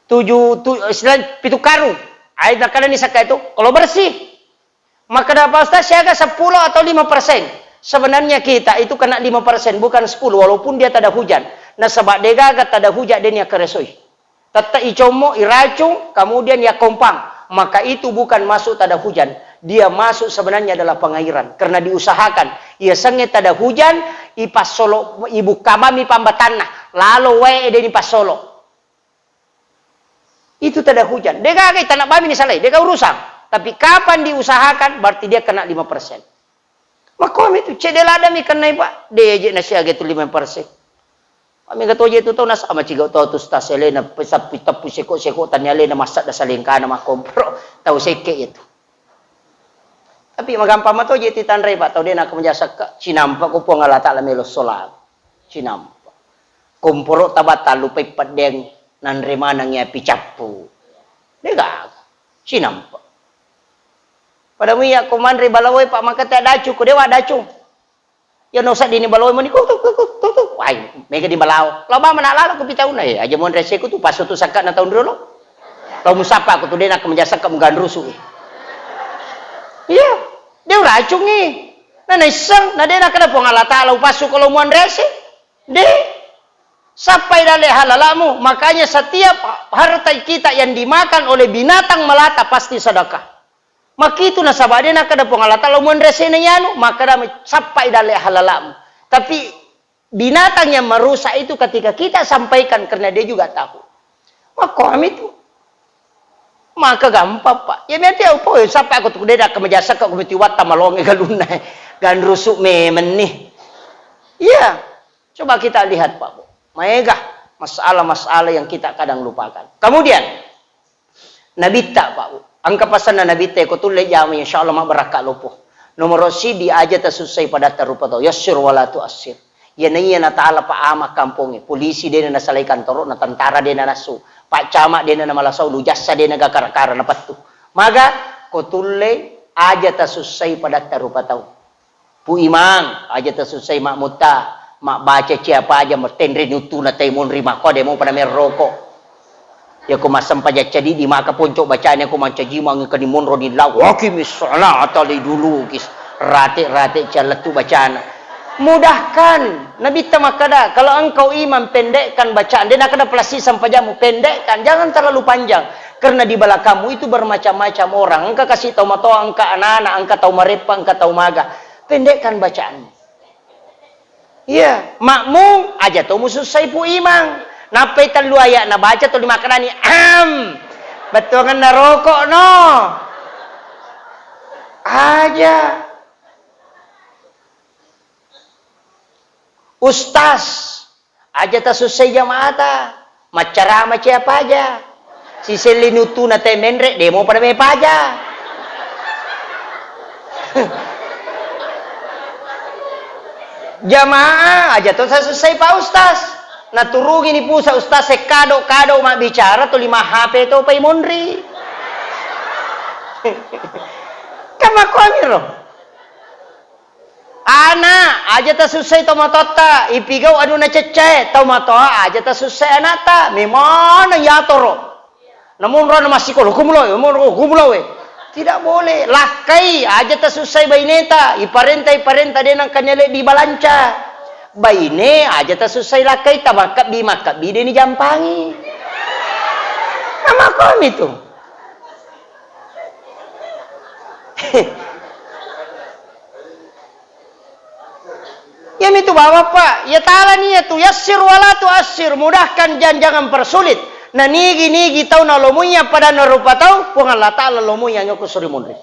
Tujuh, tu, istilah pitu karung. Ai, nakkeda ni sekka itu, kalau bersih. Makkeda Pak Ustaz, siaga sepuluh atau lima persen? Sebenarnya kita itu kena lima persen, bukan sepuluh, walaupun dia tada hujan. Nasaba degaga tada hujan, de ni akkaresoi. Tette icommo, iracung, kemudian ya kompang. Maka itu bukan masuk tada hujan. Dia masuk sebenarnya adalah pengairan. Karena diusahakan. Ia senge tada hujan, ipassolo, ibukkamami pambatanna. Lalo wae de ni passolo. Itu tada hujan. Degaga tana bami ni salai, dega urusan. Tapi kapan diusahakan, berarti dia kena lima persen. Makkomi tu, cedde ladami kennai, Pak. De je nasiaga tu lima persen. Mega toje tu tau nasama ciga tau tu stas elena, pesappi teppu seko-seko tani alena massadda salengkana makkompro. Tau sekke itu. Tapi magampang matoje titanrai, Pak, tau de nako maja sekka, cinampa ko Puang Allah Taala melo sola. Cinampa. Komporo tabatta lupai peddeang nanre maneng api cappu. Degaga. Sinampa. Pada muya ko manre balawoe, Pak, maka te dacu, ko dewa dacu. Ya no saddini balawoe mani, ku, ku, ku, ku, ku, ku. Wai, mega di balawo. Lao bama na lalo ku pitauna, eh, aja monre seku tu, pasu tu sakka na taun dulu. Lao musapa ku tu, dena kemja sakka mugandrusu. Iya, dia uracungi. Na naisseng, na dena kada Puang Allah Taala upasu kalau muanre se. De, sappai dalle halalamu. Makanya setiap harta kita yang dimakan oleh binatang melata pasti sedekah. Makitu nasaba de nakkeda Puang Allah Taala, "Monre sena yanu," makkeda, "Sappai dalle halalamu." Tapi binatang yang merusak itu ketika kita sampaikan karena dia juga tahu. Makkomi tu. Maka gampang, Pak. Ya, berarti apa? Sappa aku tu, de, dak kemejasek aku mesti watta malonge galunna. Ganrusu memeng nih. Iya. Coba kita lihat, Pak Bu. Maega masalah-masalah yang kita kadang lupakan. Kemudian, Nabitta, Pak Bu. Engka pasanna Nabitta, ko tulle jama, insya Allah mabbarakka loppo. Nomoro sidi, aja tasussai padatta rupa tau. Yassir wala tuassir. Iya naiya na taala pa ama kampongnge, polisi dena nasalai kantoro'na, tentara dena nassu, pak camat dena namalasau, lujassa dena gakara-kara napettu. Maga ko tullei aja tasussai padatta rupa tau. Pu Imang, aja tasussai makmutta, mabbaca ciapa aja, mertenre nuttuna tai monri makko, de mo pada merroko. Yako massempajang cadidi maka ponco bacana, ko mancaji mangi kani monro ni lau, "Aqimis sholata liduluki," rate-rate cialettu bacana. Mudahkan. Nabitta makkada, "Kalau engkau imam, pendekkan bacaan." De nakkada, "Pelassi sempajammu, pendekkan, jangan terlalu panjang. Karena di belakangmu itu bermacam-macam orang. Engka kasi tau matoa, engka anak-anak, engka tau mareppa, engka tau maga. Pendekkan bacaanmu." Iya, makmum aja to musussai pu imang. Nappai tellu ayat nabaca tuli makkedani, "Am." Bettuanganna rokok no. Aja. Ustaz, aja tasussai jamaata. Maccarama ciapa aja. Siselli nuttuna te menre, demo pada mepaja. Jamaah aja to sasussai Pak Ustaz. Naturungi ni pusa Ustaz, sekkado-kado mabbicara to lima H P to pai monri. Kan makkuamiro. Ana, aja tasussai tomatoatta, ipigau anu naceccae, tomatoa aja tasussai anakta, memana yatoro. Namun rona massikola, "Gumulawe, mo gumulawe." Tidak boleh. Lakkai, aja tasussai baineta, iparenta, iparenta de nangkanya le dibalanca. Baine, aja tasussai lakkai, tamakkabbi, makkabbi de ni jampangi. Nama komi tu. Iyamitu Bapak, Pak, ya tala nia tu, yassir wala tuassir, mudahkan dan jangan persulit. Na nigi-nigi tau nalomuiya padanna rupa tau, Puang Allah Taala lomuiya nyoko suri munri.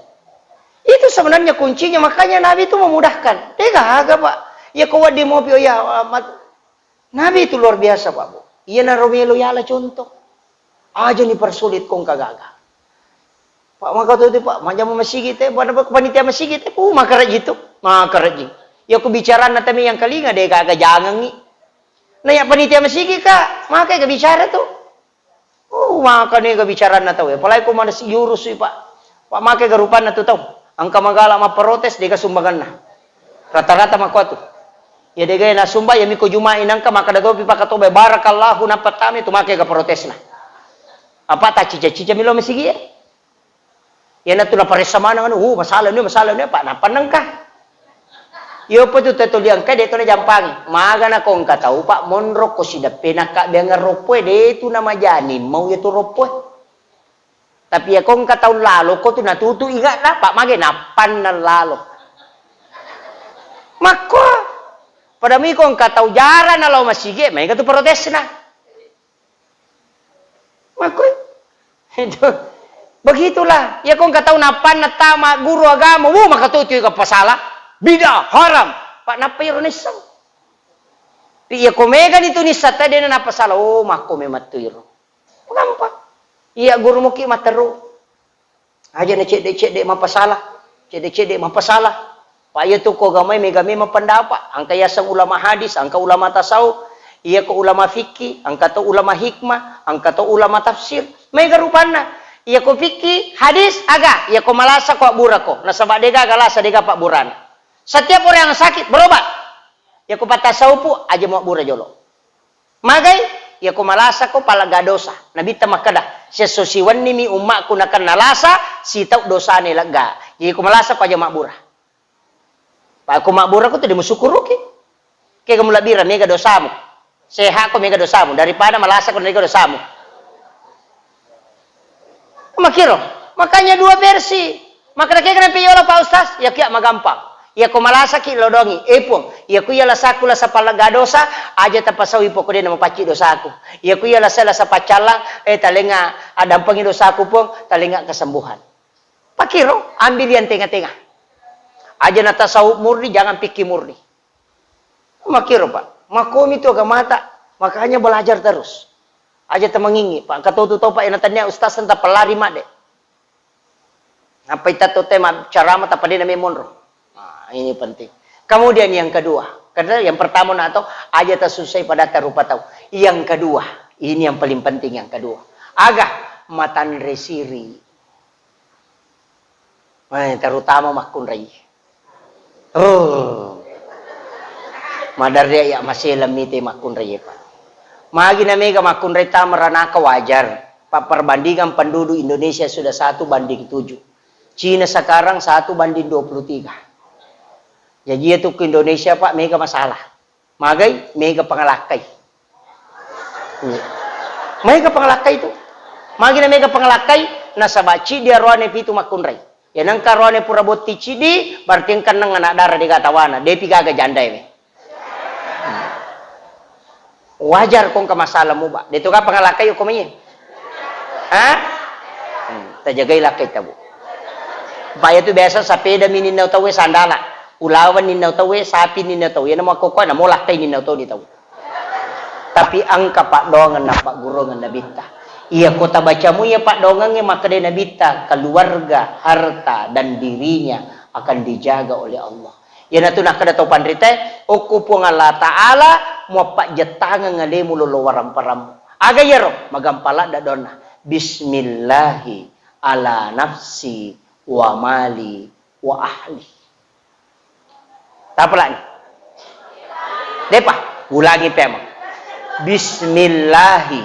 Itu sebenarnya kuncinya, makanya Nabi itu memudahkan. Degaga, Pak. Ya ko wedding mopi, oh ya, amat. Nabi itu luar biasa, Pak Bu. Iyanaro melo yala contoh. Aja ni persulit kong kagaga. Pak, maka tu, tu, Pak, majama masigi te, pada panitia masigi te, uh, maka raji tu, maka raji. Ya ku bicaranna tami yang kalinga de gaga jangangi. Nah, ya panitia masigi ka, maka ga bicara tu. Uh, maka nega bicaranna tau, apalagi ko mana si jurus, Pak. Pak, maka ga rupanna tu tau. Angka magala mapprotes, dega sumbanganna. Rata-rata makkuatu. Ya dega na sumba, ya miko Juma'i nangka makkada topi pakatoba, "Barakallahu," nappa tame tu, maka ga protesna. Apa taccica-cica milo masigi e. Iyanatu naparessa maneng anu, "Uh, masalah ni, masalah ni, Pak, nappa nengka." Iyo, apa tu tau tuli engka de to najampangi. Magana ko engka tau, Pak, monro ko sideppe nakkabbeangeng roppoe, de tu namajani mau iya tu roppoe. Tapi iya ko engka tau lalo ko tu natutu ingatna, Pak, mage nappanna lalo. Makko, pada mui ko engka tau jara nalao masigi, maega tu protesna. Makkoi. Itu. Begitulah. Iya ko engka tau nappanna tama guru agama, wuh, maka tu tu pasala. Bid'ah, haram. Pak, nappa iro nisseng. Pi iya ko mega ni tu nisseng tadi na napasala. Oh, makko memang tu iro. Gampang. Iya guru muki materu. Aja na cedde-cedde mapasala, cedde-cedde mapasala. Pak, iya tu ko gamai mega memang pendapat. Angka yaseng ulama hadis, angka ulama tasawuf. Iyako ulama fikih, engka to ulama hikmah, engka to ulama tafsir. Maega rupanna. Iyako fikih, hadis, aga? Iyako malasa ko abbura ko. Nasaba degaga lasa, dega pabburana. Setiap orang yang sakit, berobat. Iyako pattasaupu, aja mabbura jolo. Magai? Iyako malasa ko palga dosa. Nabitta makkeda, "Siesso siwennimi ummakku nakenna lasa, sitau dosane lega." Jadi ko malasa ko aja mabbura. Pakko mabbura ko tu de musukkuruki. Kega mulabbira mega dosamu. Seha ko mega dosamu daripada malasa ko mega dosamu. Makiro. Makanya dua versi. Maka kega nampi yola Pak Ustaz? Ya kia magampang. Ya ko malasa ki lodongi. Eh Puang, ya ku iya lasaku lasa palga dosa, aja tapasaui poko de namapacci dosaku. Ya ku iya lasa lasa paccallang, eh talenga adampengi dosaku Puang, talenga kesembuhan. Pakiro, ambil yang tengah-tengah. Aja natasawuf murni, jangan fikih murni. Makiro, Pak. Makomi tu agamata, makanya belajar terus. Aja temengingi, Pak. Katotu tau, Pak, yang tanya ustaz tentang pelari mak deh. Apa itu tau tema ceramah tak pada name monro. Nah, ini penting. Kemudian yang kedua, karena yang pertama nak tahu aja tak susah pada tarupa tahu. Yang kedua, ini yang paling penting yang kedua. Aga matanre siri. Eh, terutama makkunrai. Oh. Madarria ya masih lemite makkunrai, Pak. Magi na mega makkunrai tama ranaka wajar. Pak, perbandingan penduduk Indonesia sudah satu banding tujuh. Cina sekarang satu banding dua puluh tiga. Jadi itu ke Indonesia, Pak, mega masalah. Magai? Mega pangalakkai. Iya. Mega pangalakkai tu. Magi na mega pangalakkai, nasaba ciddi aroane pitu makkunrai. Ya nengka aroane pura botti ciddi, berarti engka neng anak dara dega tawana, depi gaga jandae we. Wajar ko engka masalah muba. De tu ka pangalakkai ko maiye. Ha? Hmm, tajagai lakkai tabu. Paya tu biasa sapeda mi ninnau tauwe sandala. Ulawan ninnau tauwe, sapi ninnau tauwe. Yana makkokkoe namo lakkai ninnau tau di tau. Tapi engka paddoangeng nappagguruangeng Nabitta. Iya ko tabacamu iya paddoangengnge makkeda Nabitta, keluarga, harta, dan dirinya akan dijaga oleh Allah. Iyanatu nakkeda tau panritae, okko Puang Allah Ta'ala muappajjettangeng alemu lolo waramparammu. Aga iyaro? Magampa ladda doanna. Bismillahi ala nafsi wa mali wa ahli. Tapalani. Depa, ulangi pemeng. Bismillahi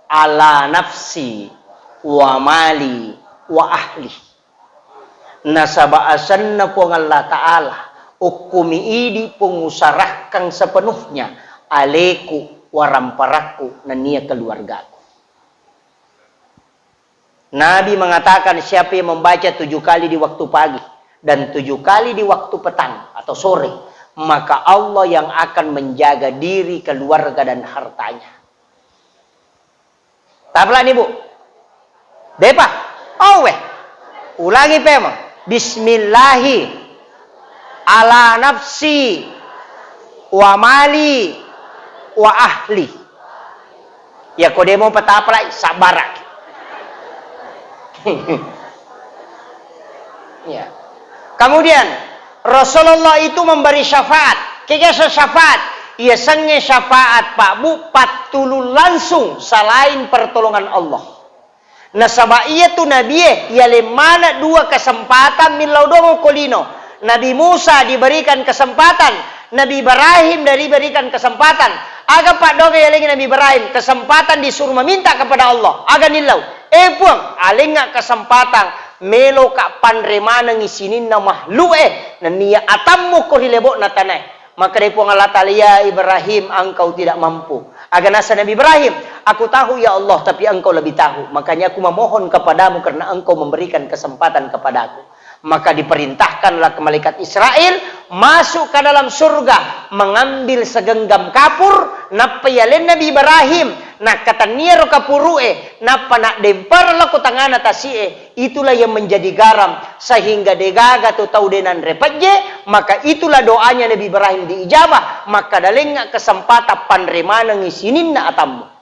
ala nafsi wa mali wa ahli. Nasaba asenna Puang Allah Ta'ala, okkumi idi Puang usarahkang sepenuhnya aleku, waramparakku, nennia keluargaku. Nabi mengatakan, siapa yang membaca tujuh kali di waktu pagi dan tujuh kali di waktu petang atau sore, maka Allah yang akan menjaga diri, keluarga, dan hartanya. Tapalani, Bu. Depa. Owe. Ulangi pemeng. Bismillahi ala nafsi wa mali wa ahli. Ya ko demo petapalai, sabbaraki. Ya. Kemudian, Rasulullah itu memberi syafaat. Kegasa syafaat? Iya sengnge syafaat, Pak Bu, pattulung langsung selain pertolongan Allah. Nasaba iyatu nabie, yaleng maneng dua kesempatan millau doang ko lino. Nabi Musa diberikan kesempatan, Nabi Ibrahim diberikan kesempatan. Aga paddoangeng yalengngi Nabi Ibrahim? Kesempatan disuruh meminta kepada Allah. Aga nillau? Eh Puang, alengnga kesempatan, meloka panre manengngi sininna mahluk'e, nennia atammu ko ri lebo'na tanae. Makkedai Puang Allah Ta'ala, "Ya Ibrahim, engkau tidak mampu." Aga nasa Nabi Ibrahim, "Aku tahu ya Allah, tapi engkau lebih tahu. Makanya aku memohon kepadamu karena engkau memberikan kesempatan kepadaku." Maka diperintahkanlah ke malaikat Israel masuk ke dalam surga, mengambil segenggam kapur, nappa yaleng Nabi Ibrahim, nakkatenniaro kapuru'e, nappa naddempereng lao ko tangana tasi'e, itulah yang menjadi garam, sehingga degaga tu tau de nanre pejje, maka itulah doanya Nabi Ibrahim diijabah, maka dalengnga kesempatan panre manengngi sininna atammu.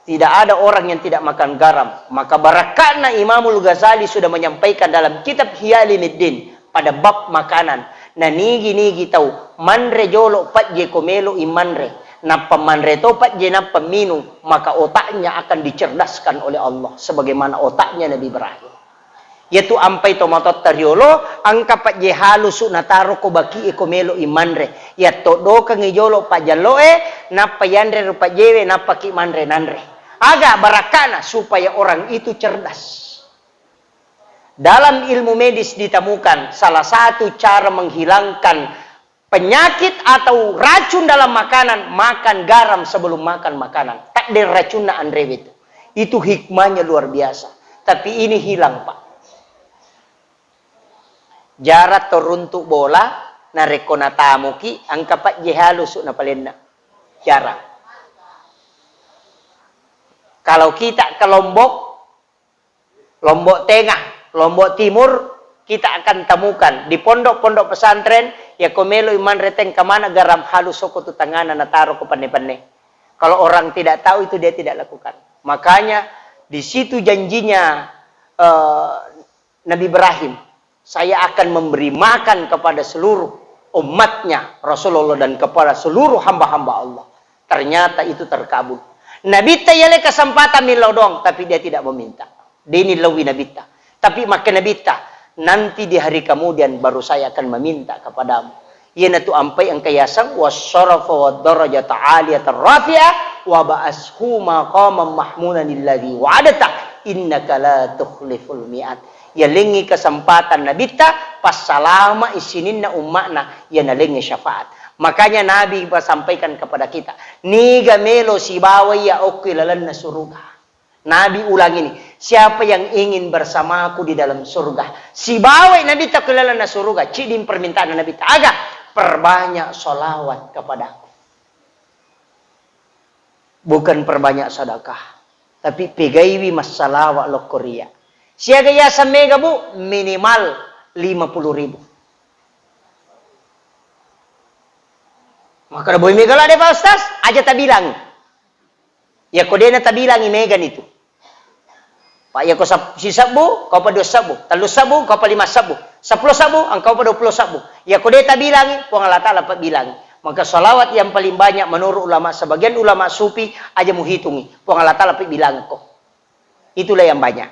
Tidak ada orang yang tidak makan garam. Maka barakka'na Imamul Ghazali sudah menyampaikan dalam kitab Ihya Ulumuddin pada bab makanan. Nanigi-nigi tau Manre jolo pajje ko melo i manre, nappa manre to pajje nappa minung, maka otaknya akan dicerdaskan oleh Allah sebagaimana otaknya Nabi Ibrahim. Yatu ampai tomatoatta riolo, engka pajje halusu nataro ko baki e ko melo i manre. Yatto dokengi jolo pajallo e, nappa yanre ru pajjewe, nappa ki manre nanre. Aga barakkana? Supaya orang itu cerdas. Dalam ilmu medis ditemukan salah satu cara menghilangkan penyakit atau racun dalam makanan, makan garam sebelum makan makanan. Takdir racunna anrewe itu. Itu hikmahnya luar biasa. Tapi ini hilang, Pak. Jarang to runtu bola, narekko natamuki, engka pajje halusu napalenna. Jarang. Kalau kita ke Lombok, Lombok Tengah, Lombok Timur, kita akan temukan di pondok-pondok pesantren, ya ko melo i manre teng kemana garam halus soko tu tengana nataro ko penne-penne. Kalau orang tidak tahu itu dia tidak lakukan. Makanya di situ janjinya, eh, Nabi Ibrahim, "Saya akan memberi makan kepada seluruh umatnya Rasulullah dan kepada seluruh hamba-hamba Allah." Ternyata itu terkabul. Nabitta yale kesempatan millau doang, tapi dia tidak meminta. Deni lawi Nabitta. Tapi makke Nabitta, "Nanti di hari kemudian baru saya akan meminta kepadamu." Iyanatu ampai engka yaseng wasyarafa wadarajata aliyatan rafi'ah wa ba'ashu maqaman mahmudan alladzi wa'adta innaka la tukhliful mi'ad. Yalengngi kesempatan Nabitta, passalama i sininna umma'na, iya nalengngi syafaat. Makanya Nabi sampaikan kepada kita, niga melo sibawa iya okko ilalenna suruga. Nabi ulang ini, "Siapa yang ingin bersamaku di dalam surga?" Sibawai Nabitta ku lalenna suruga, ciding permintaan Nabitta. Aga? "Perbanyak salawat kepadaku." Bukan perbanyak sedekah, tapi pegaiwi massalawat lokko ria. Siaga yaseng mega, Bu? Minimal lima puluh ribu. Maka boy mega la de, Pak Ustaz? Aja tabilang. Iyako de natabilangi, megani tu. Pa iyako sab-, sisebbu, engkaupa dua sebbu, tellu sebbu, engkaupa lima sebbu, seppulo sebbu, engkaupa dua puluh sebbu. Iyako de tabilangi, Puang Allah Ta'ala pabilangi. Maka salawat yang paling banyak menurut ulama, sebagian ulama sufi, aja muhitungi. Puang Allah Ta'ala pabilangko. Itulah yang banyak.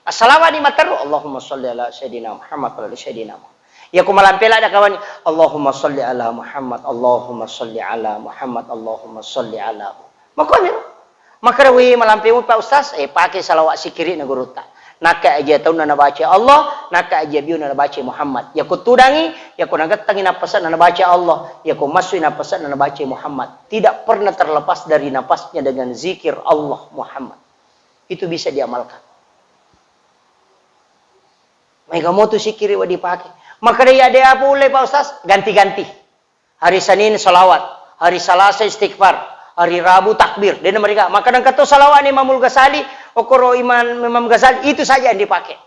Assalawani matteru, Allahumma shalli ala Sayyidina Muhammad wa ala ali Sayyidina Muhammad. Iyako malampe ladde kawani, Allahumma shalli ala Muhammad, Allahumma shalli ala Muhammad, Allahumma shalli ala Muhammad. Makkoni ro. Makkeda, "Wih, malampe mu, Pak Ustaz?" Eh, pake salawat sikiri'na gurutta. Nakka aja taunna nabaca Allah, nakka aja biuna nabaca Muhammad. Iyako tudangi, iyako nagettangi nappase'na nabaca Allah, iyako massui nappase'na nabaca Muhammad. Tidak pernah terlepas dari napasnya dengan zikir Allah Muhammad. Itu bisa diamalkan. Maega motu sikkiri wedding dipake. Makkeda, "Iya, de apa ulle, Pak Ustaz?" Ganti-ganti. Hari Senin salawat, hari Salasa istighfar, hari Rabu takbir. De namariga. Makkeda engka to salawat ni Imamul Ghazali, okoro Imam, Imam Ghazali, itu saja yang dipakai.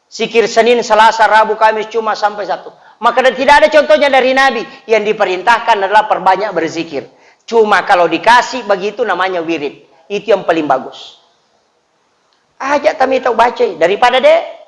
Zikir Senin, Selasa, Rabu, Kamis, Jumat sampai Sabtu. Makkeda tidak ada contohnya dari Nabi. Yang diperintahkan adalah perbanyak berzikir. Cuma kalau dikasih begitu namanya wirid. Itu yang paling bagus. Aja tami tau bacai daripada de.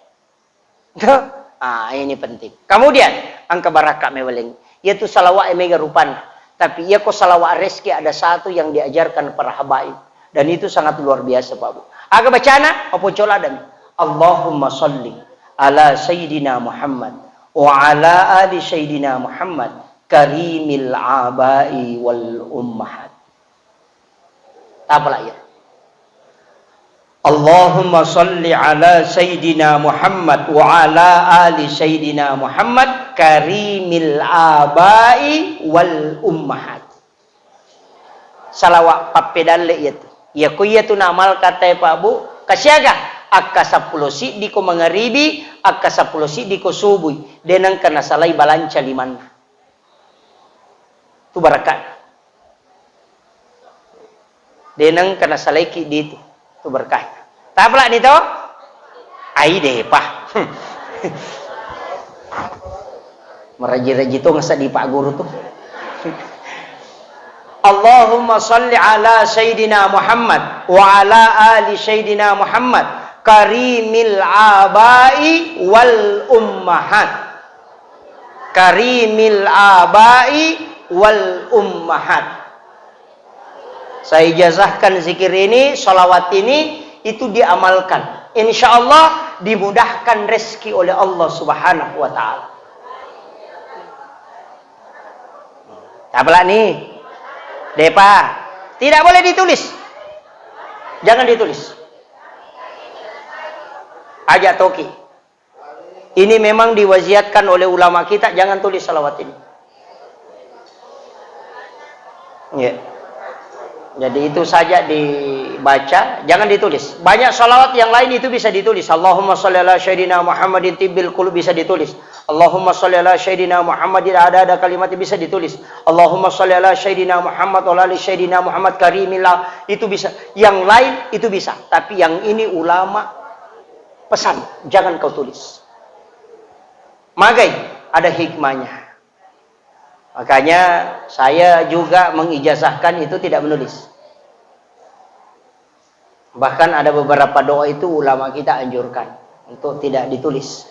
Ah, ini penting. Kemudian, engka barakka meweleng. Yaitu salawat e mega rupanna. Tapi iyako salawat reski ada satu yang diajarkan para habaib. Dan itu sangat luar biasa, Pak Bu. Aga bacana? Apa cola dan Allahumma salli ala Sayyidina Muhammad wa ala ali Sayyidina Muhammad karimil abai wal ummahat. Tapala iya. Allahumma salli ala Sayyidina Muhammad wa ala ali Sayyidina Muhammad karimil abai wal ummahat. Salawat pappedalle iyatu. Iyako iyatu naamalkan tae, Pak Bu, kasiaga? Akka seppulo siddi ko mangaribi, akka seppulo siddi ko subui. De nengka nasalai balanca limanna. Tu barakka. De nengka nasalaiki ditu. Tu berkah. Tapalani to? Ai depa. Meraji-raji tu ngasa di Pak Guru tu. Allahumma salli ala Sayyidina Muhammad wa ala ali Sayyidina Muhammad karimil abai wal ummahat. Karimil abai wal ummahat. Saya ijazahkan zikir ini, salawat ini, itu diamalkan. Insya Allah dimudahkan rezeki oleh Allah Subhanahu wa Ta'ala. Apa nih? Depa, tidak boleh ditulis. Jangan ditulis. Aja toki. Ini memang diwasiatkan oleh ulama kita, jangan tulis salawat ini. Ya. Jadi itu saja dibaca, jangan ditulis. Banyak salawat yang lain itu bisa ditulis. Allahumma sholli ala sayyidina Muhammadin tibbil qulub bisa ditulis. Allahumma sholli ala sayyidina Muhammadin ada ada kalimat bisa ditulis. Allahumma sholli ala sayyidina Muhammad wa ala ali sayyidina Muhammad karimillah itu bisa. Yang lain itu bisa, tapi yang ini ulama pesan, jangan kau tulis. Magai, ada hikmahnya. Makanya saya juga mengijazahkan itu tidak menulis. Bahkan ada beberapa doa itu ulama kita anjurkan untuk tidak ditulis.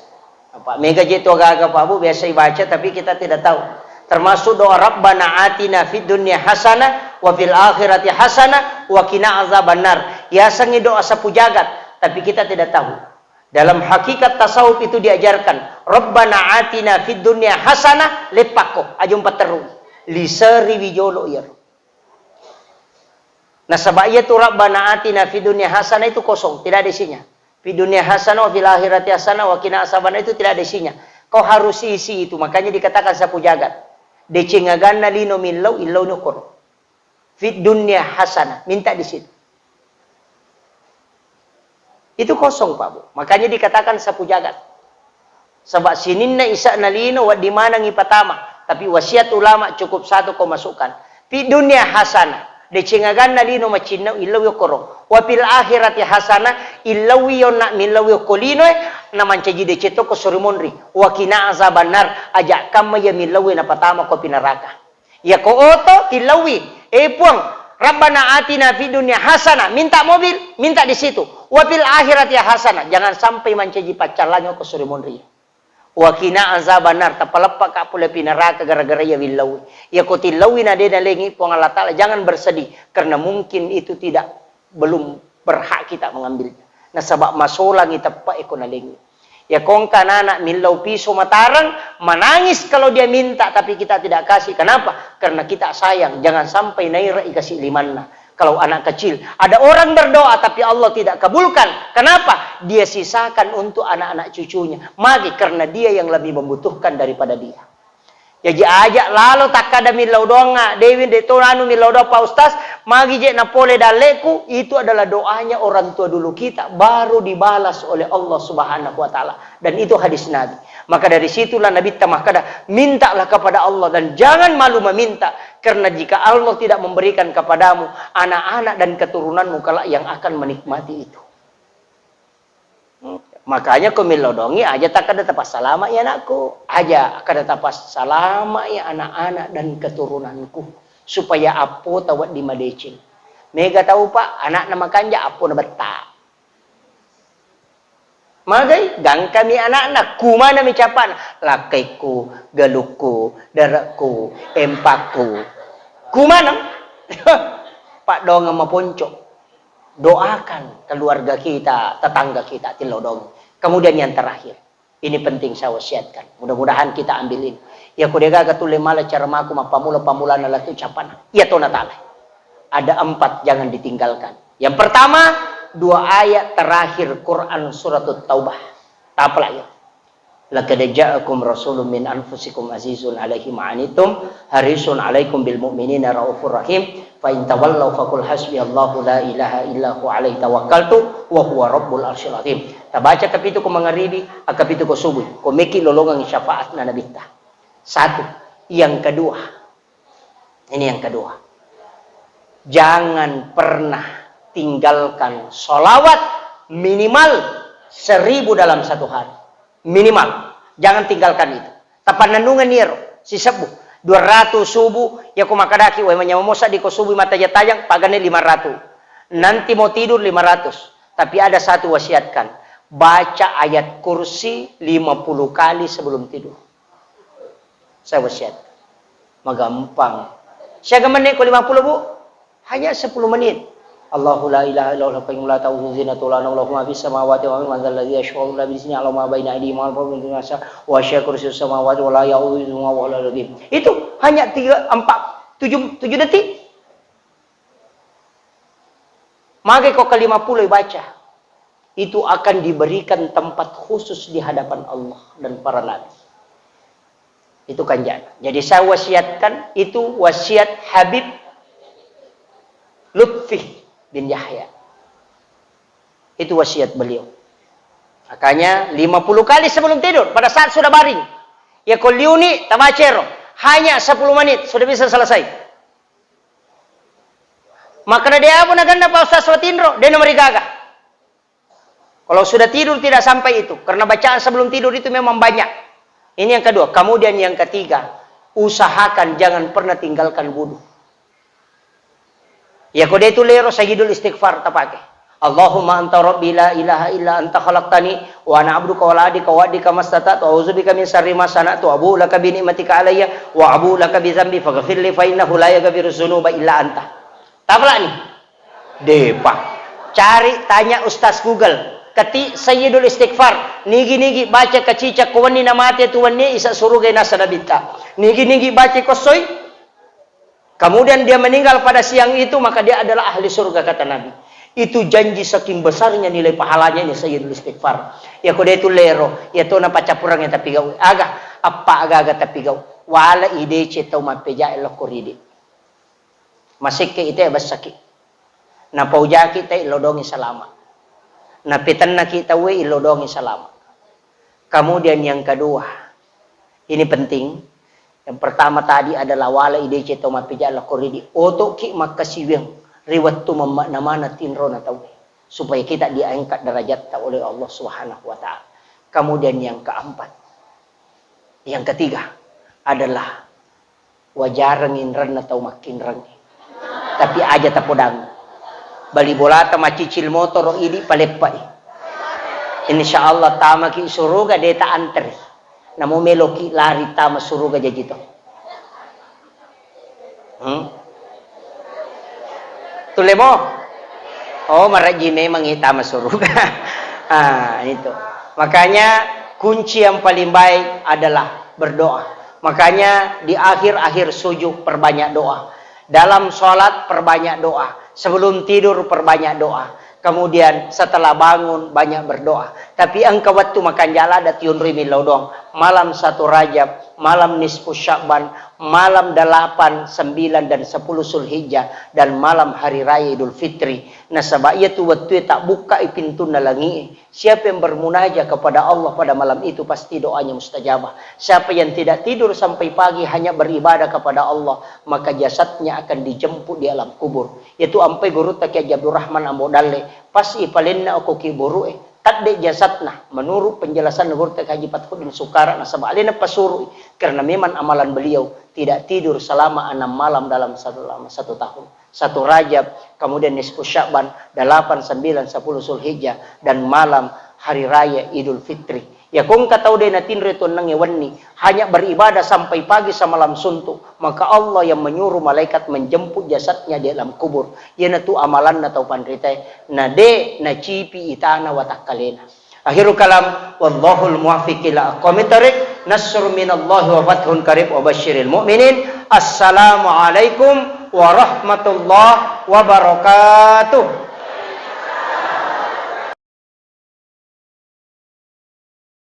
Apa mega je tu gaga Pak Bu biasa dibaca tapi kita tidak tahu. Termasuk doa Rabbana atina fid dunya hasanah wa fil akhirati hasanah wa qina azabannar. Yasengngi doa sapu jagat, tapi kita tidak tahu. Dalam hakikat tasawuf itu diajarkan, Rabbana atina fid dunya hasanah, leppakko, aja umpatterru. Liseri wijolo iyaro. Nasaba iya tu Rabbana atina fid dunya hasanah itu kosong, tidak ada isinya. Fid dunya hasanah wa fil akhirati hasanah wa qina azabannar itu tidak ada isinya. Kau harus isi itu, makanya dikatakan sapu jagat. Deceng aganna lino millau, illau nokoro. Fid dunya hasanah, minta di situ. Itu kosong, Pak Bu. Makanya dikatakan sapu jagat. Sebab sininna isa'na lino wedding manengngi patama, tapi wasiat ulama cukup satu kau masukkan. Fid dunya hasanah, deceng aganna lino macinnau illau yokkoro. Wa fil akhirati hasanah, illauwi yonna millau yokko linoe, namancaji deceng to ko suri monri. Wa qina azabannar, aja kamma iya millau napatama ko pi neraka. Iyako oto tillaui, "Eh Puang, Rabbana atina fid dunya hasanah," minta mobil, minta di situ. "Wa fil akhirati hasanah," jangan sampai mancaji paccallangi ko suri monri. "Wa qina azabannar," tapaleppa ka pole pi neraka gara-gara iya willaui. Iyako tillaui na de nalengi Puang Allah Taala, jangan bersedih karena mungkin itu tidak belum berhak kita mengambilnya. Nasaba masolangi teppa eko nalengi. Ya kongka anak millau piso matarang, menangis kalau dia minta tapi kita tidak kasih. Kenapa? Karena kita sayang. Jangan sampai naira ikasih limanna. Kalau anak kecil, ada orang berdoa tapi Allah tidak kabulkan. Kenapa? Dia sisakan untuk anak-anak cucunya. Magi karena dia yang lebih membutuhkan daripada dia. Jaji aja lalo takkada millau doangnga, dewi de to anu millau doang Pak Ustaz, magi je napole dalleku, itu adalah doanya orang tua dulu kita, baru dibalas oleh Allah Subhanahu wa Ta'ala. Dan itu hadis Nabi. Maka dari situlah Nabi makkada, mintalah kepada Allah dan jangan malu meminta, karena jika Allah tidak memberikan kepadamu, anak-anak dan keturunanmu kelak yang akan menikmati itu. Makanya ko millau doangngi aja takkada tapassalama i anakku. Aja kada tapassalama i anak-anak dan keturunanku. Supaya appota wedding madeceng. Mega tau, Pak, anakna makanja, appona betta. Magai, gangkami anakna, kumanami capana, lakkaikku, galukku, darekku, empakku. Kumana? Pak doang maponco. Doakan keluarga kita, tetangga kita, tillau dong. Kemudian yang terakhir, ini penting saya wasiatkan. Mudah-mudahan kita ambil ini. Ya, ko degaga tulle mala cara maku mappamula-pamulana latu capana. Iya tona tala. Ada empat jangan ditinggalkan. Yang pertama, dua ayat terakhir Quran surat Taubah. Tapla ya. Laqad ja'akum rasulun min anfusikum azizun alaihi ma anittum harisun alaikum bil mu'minina raufur rahim. Fa in tawallau faqul hasbiyallahu la ilaha illa huwa alaihi tawakkaltu wa huwa rabbul arsyil azim. Tabaca kapitu ko mangaribi, akapitu ko subuh. Ko meki lolongang syafaatna nabitta. Satu. Yang kedua, ini yang kedua. Jangan pernah tinggalkan sholawat minimal seribu dalam satu hari. Minimal. Jangan tinggalkan itu. Tapannennungenni ero, sisebbu. Dua ratus subuh, ya ko makadaki, wai manyameng mosa di ko subuh mata tajang-tajang, pagane lima ratus. Nanti mau tidur lima ratus. Tapi ada satu wasiatkan. Baca ayat kursi lima puluh kali sebelum tidur. Saya wasiat. Magampang. Siaga menit ko lima puluh, Bu? Hanya sepuluh menit. Allahu la ilaha illa huwal hayyul qayyum la ta'khudzuhu sinatun wa la naum lahu ma fis samawati wa ma fil ardi man dzal ladzi yashfa'u illa bi idznihi ya'lamu ma baina aydihim wa ma khalfahum wa la yuhituna bi syai'in min ilmihi illa bima syaa wa wasi'a kursiyuhu samawati wal arda. Itu hanya tiga, empat, tujuh, tujuh detik. Mage ko ke lima puluh baca. Itu akan diberikan tempat khusus di hadapan Allah dan para nabi. Itu kanjana. Jadi saya wasiatkan, itu wasiat Habib Lutfi bin Yahya. Itu wasiat beliau. Makanya lima puluh kali sebelum tidur, pada saat sudah baring. Ya ko liuni, tabacero. Hanya sepuluh menit, sudah bisa selesai. Maka dia apa naganda Pak Ustaz Watinro, dia nomor gaga. Kalau sudah tidur tidak sampai itu, karena bacaan sebelum tidur itu memang banyak. Ini yang kedua. Kemudian yang ketiga, usahakan jangan pernah tinggalkan wudu. Ya ko de tu lero sayyidul istighfar tapake. Allahumma anta rabbi la ilaha illa anta khalaqtani wa ana abduka wa la adika wa adika mastata'tu a'udzubika min syarri ma sana'tu abu'u laka bi ni'matika alayya wa abu'u laka bi dzambi faghfirli fa innahu la yaghfiru dzunuba illa anta. Tafalani? Depa. Cari, tanya Ustaz Google. Ketik Sayyidul Istighfar. Nigi-nigi baca kacica ko wenni namate tu wenni isa suruga nasa nabitta. Nigi-nigi baca kossoi. Kemudian dia meninggal pada siang itu, maka dia adalah ahli surga, kata Nabi. Itu janji saking besarnya nilai pahalanya ini Sayyidul Istighfar. Ya ko de tu lero, ya to napacappurang ya tapi gau. Aga, apa aga-aga tapi gau. Wala idece tau mappeja lokko ridi. Masekke ite bessaki. Napaujaki te illodongi salama. Napetennaki tauwe illodongi salama. Kemudian yang kedua, ini penting. Yang pertama tadi adalah wala idece tau mappeja lokko ridi. Otoki makkasiwiang ri wettu mamma namana tinro na tauwe. Supaya kita diangkat derajatta oleh Allah Subhanahu wa Ta'ala. Kemudian yang keempat, yang ketiga adalah wajareng inrenna tau makkinreng. Tapi aja tapodang. Bali bolata macicil motoro idi paleppai. Insya Allah tamaki suruga de ta antri. Namo meloki lari tama suruga jaji to. Hmm? Tulle mo? Oh, marajji memang itama suruga. Ah, itu. Makanya kunci yang paling baik adalah berdoa. Makanya di akhir-akhir sujud perbanyak doa. Dalam sholat perbanyak doa. Sebelum tidur perbanyak doa. Kemudian setelah bangun banyak berdoa. Tapi engka wettu makanjala ada tiunrui millau doang. Malam satu Rajab, malam nisfu Sya'ban, malam delapan, sembilan, dan sepuluh Zulhijjah, dan malam hari raya Idul Fitri. Nasaba iyatu wettue tabbukkai pintunna langi'e. Siapa yang bermunajat kepada Allah pada malam itu, pasti doanya mustajabah. Siapa yang tidak tidur sampai pagi hanya beribadah kepada Allah, maka jasadnya akan dijemput di alam kubur. Iyatu ampai gurutta Kiai Haji Abdurrahman Ambo Dalle, pas ipalenna okko kuburu'e, tadde jasadna. Menurut penjelasan gurutta Kiai Haji Fathuddin Sukara, nasaba alena pasuru'i, karena memang amalan beliau tidak tidur selama enam malam dalam satu, selama satu tahun. Satu Rajab, kemudian nisfu Sya'ban, delapan, sembilan, sepuluh Zulhijjah, dan malam hari raya Idul Fitri. Ya, ko engka tau de natinro tu ennengnge wenni, hanya beribadah sampai pagi semalam suntuk, maka Allah yang menyuruh malaikat menjemput jasadnya di alam kubur. Iyanatu amalanna tau panritae, na de nacipi itana watakkalena. Akhirul kalam, wallahul muwaffiq ila aqwamit thariq, nasrun minallahi wa fathun qarib wa basyiril mu'minin. Assalamualaikum warahmatullahi wabarakatuh.